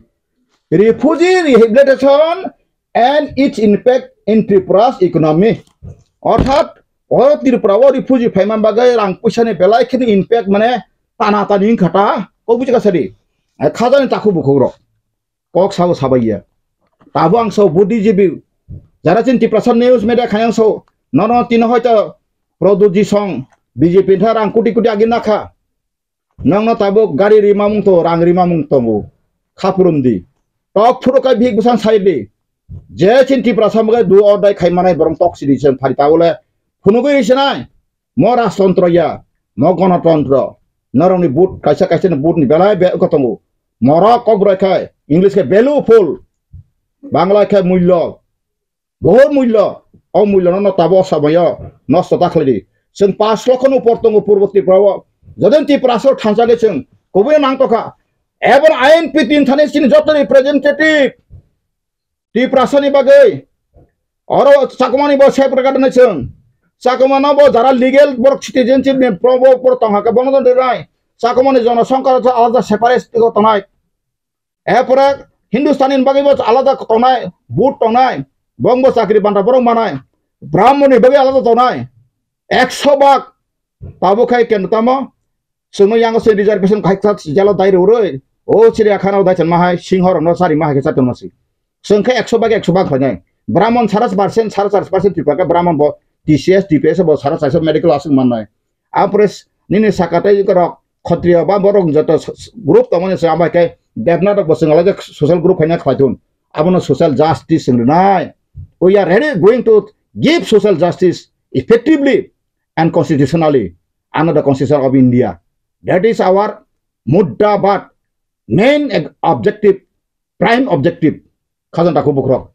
Refugee rehabilitation and its impact in Tripura's economy. Orthat, o Tripura o refugee phaiman bagwi rang puisa ni belai kheno impact mane tana tani wngkha ta, kok buji ka sadi. Khajani takhuk bukhuk rok. Kok sao sabai ya. Tabo ang sao buddhijibi. Jara chin Tiprasa news media khayang sao. Nono tino hoito Pradyot Jisong B J P tha rang kuti kuti agi nakha. Nongno tabuk gari rima mung to, rang rima mung tongo. Khapurum di. Tok phuru kai bihik bwsang sai di. Je chin Tiprasa mung kai do or die khai manai borong tok sidi sen phari tabule. Phunugui risinai. Mo rajtontro ya, mo gonotontro. Norokni vote, kaisa kaisa ni vote ni belai be wngkha tongo. Morok kok bwrwi khai, English khe value full. Bangla khe mullo. Bohor mullo. O mullo no tabo sabayo nosto ta khlai di. Chwng pash lokho ni upor tongo Purbo Tripura o. Jodin Tiprasa o thansa khe chwng kubui nang tokha. Ebon I N P tin thani chini joto representative Tiprasa ni bagwi oro Chakma ni bo separate gada nai chwng. Chakma no bo jara legal borok citizenship ni pro-, bo, borok tong hakhe bono don rinai. Chakma ni jono songkar alada separate go tongnai. Epore Hindustani ni bagwi bo alada tongnai, vote tongnai. Bong bo chakri banta borok manai. Brahmon ni bagwi alada tongnai. Ekso bak Tabuk khai ken tamo, chwngno yango se reservation khai kha jalo dai rw rwi. O Chiriya khana o dai chan ma hai, singho rokno chari ma hai khe chaton ma si. Chwng khe ekso bag ekso bag khlainai. Brahmon sara percent, sara char percent Tripura khe Brahmon bo T C S, T P S bo sara char medical aswk mannai. Ampore nini saka tei rok Khatriya ba borok joto s-, s-, group tongmani se amai khe Devnath rok bo chwng alai social group khaina khlai thun. Abono social justice chwng rwnai. We are ready going to give social justice effectively and constitutionally under the Constitution of India. That is our mudda bad main eg-, objective, prime objective. Khajang takhuk bukhurok.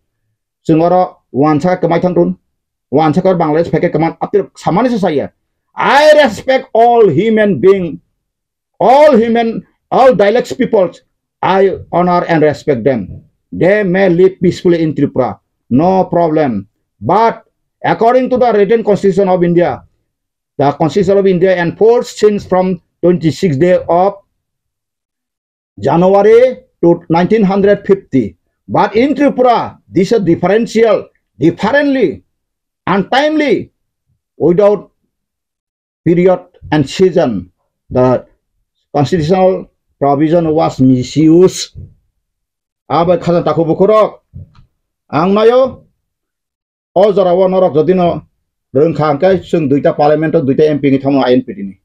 Chwng oro wansa kwmai thang thun. Wansa kor Bangladesh phai khe kwman apir samani se saya. I respect all human being, all human All dialects peoples, I honor and respect them. They may live peacefully in Tripura, no problem. But according to the written constitution of India, the constitution of India enforced since from twenty-sixth day of January to nineteen hundred fifty. But in Tripura, this is differential, differently, untimely, without period and season, the constitutional provision was misused. Abai khajang takhuk bukhurok, ang nayo, o jora o norok jodi no rwngkha hwnkhe chwng duita parliament o duita M P ni thangma I N P T ni.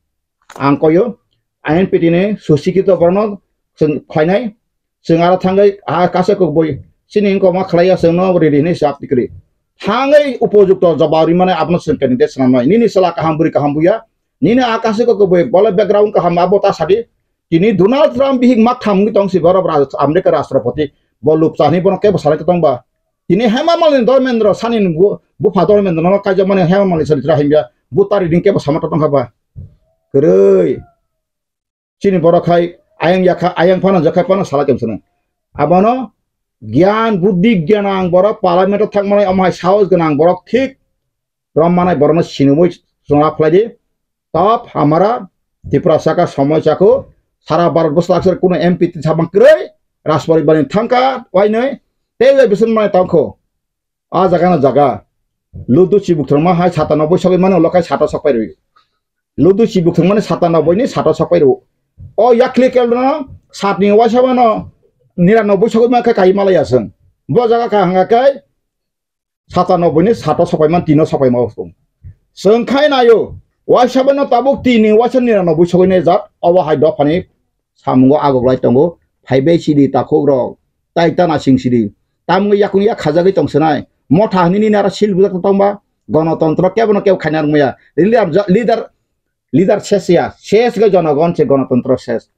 Ang koyo I N P T ni susikito borno chwng khlainai, chwng aro thangwi a kasa kok boi chini wngkoma khlaiya chwng no ridi hinwi chap tikri. Thangwi upojukto jawab rimani abono chwng candidate swnamnai. Nini chwla kaham bwrwi kaham buya. Nini a kasa kok boi bole background kaham abo ta sadi. Tini Donald Trump bihik mak tham wngwi tong si borok Raj-, America Rashtrapati bo lupcha hinwi bono kebo salai tong ba. Tini Hema Malini Dharmendra sani ni bu-, bupha Dharmendra no kaijakmani Hema Malini sani tra himya bu tari din kebo sama tong kha ba. Kwrwi. Chini borok khai ayang yakha, ayang phano jakha phano salai tong sano. Abono gyan buddhi gyanang borok parliament o thangmani omo hai sahos gwnang borok thik rommanai borokno sinimwi chwngla phlai di. Top hamara Tiprasa ka somoi chakho, sara Bharat bosta aksar kuno M P twi sabang kwrwi, Rajparibar ni thangka wainwi, tei bai bisin manai tongkho. A jaga no jaga. Ludu chibuk thwrwngma hai sata noboi sogwi mano, ulo khai sata sokpai rwi. Ludu chibuk thwrwngmani sata noboi ni sata sokpai rwo. O yakli kel no sat ni waisa mano nira noboi sogwi ma khe kai malaya chwng. Bo jaga ka hanga kai sata noboi ni sata sokpai man tino sokpai ma chwng. Chwng khai nayo, waisa bai no tabuk tini waisa nira noboi sogwi ne jat, obo hai dophani samungo agoglai tongo, phaibai sidi takhuk rok, tai tana sing sidi. Tamungwi yakung yak khajagwi tong swnai. Motha hinwi nini aro sil bujak tong ba, gonotontro kebo no kebo khaina rwngmaya. Leader, leader, leader ses ya, ses ga jonogon se gonotontro ses.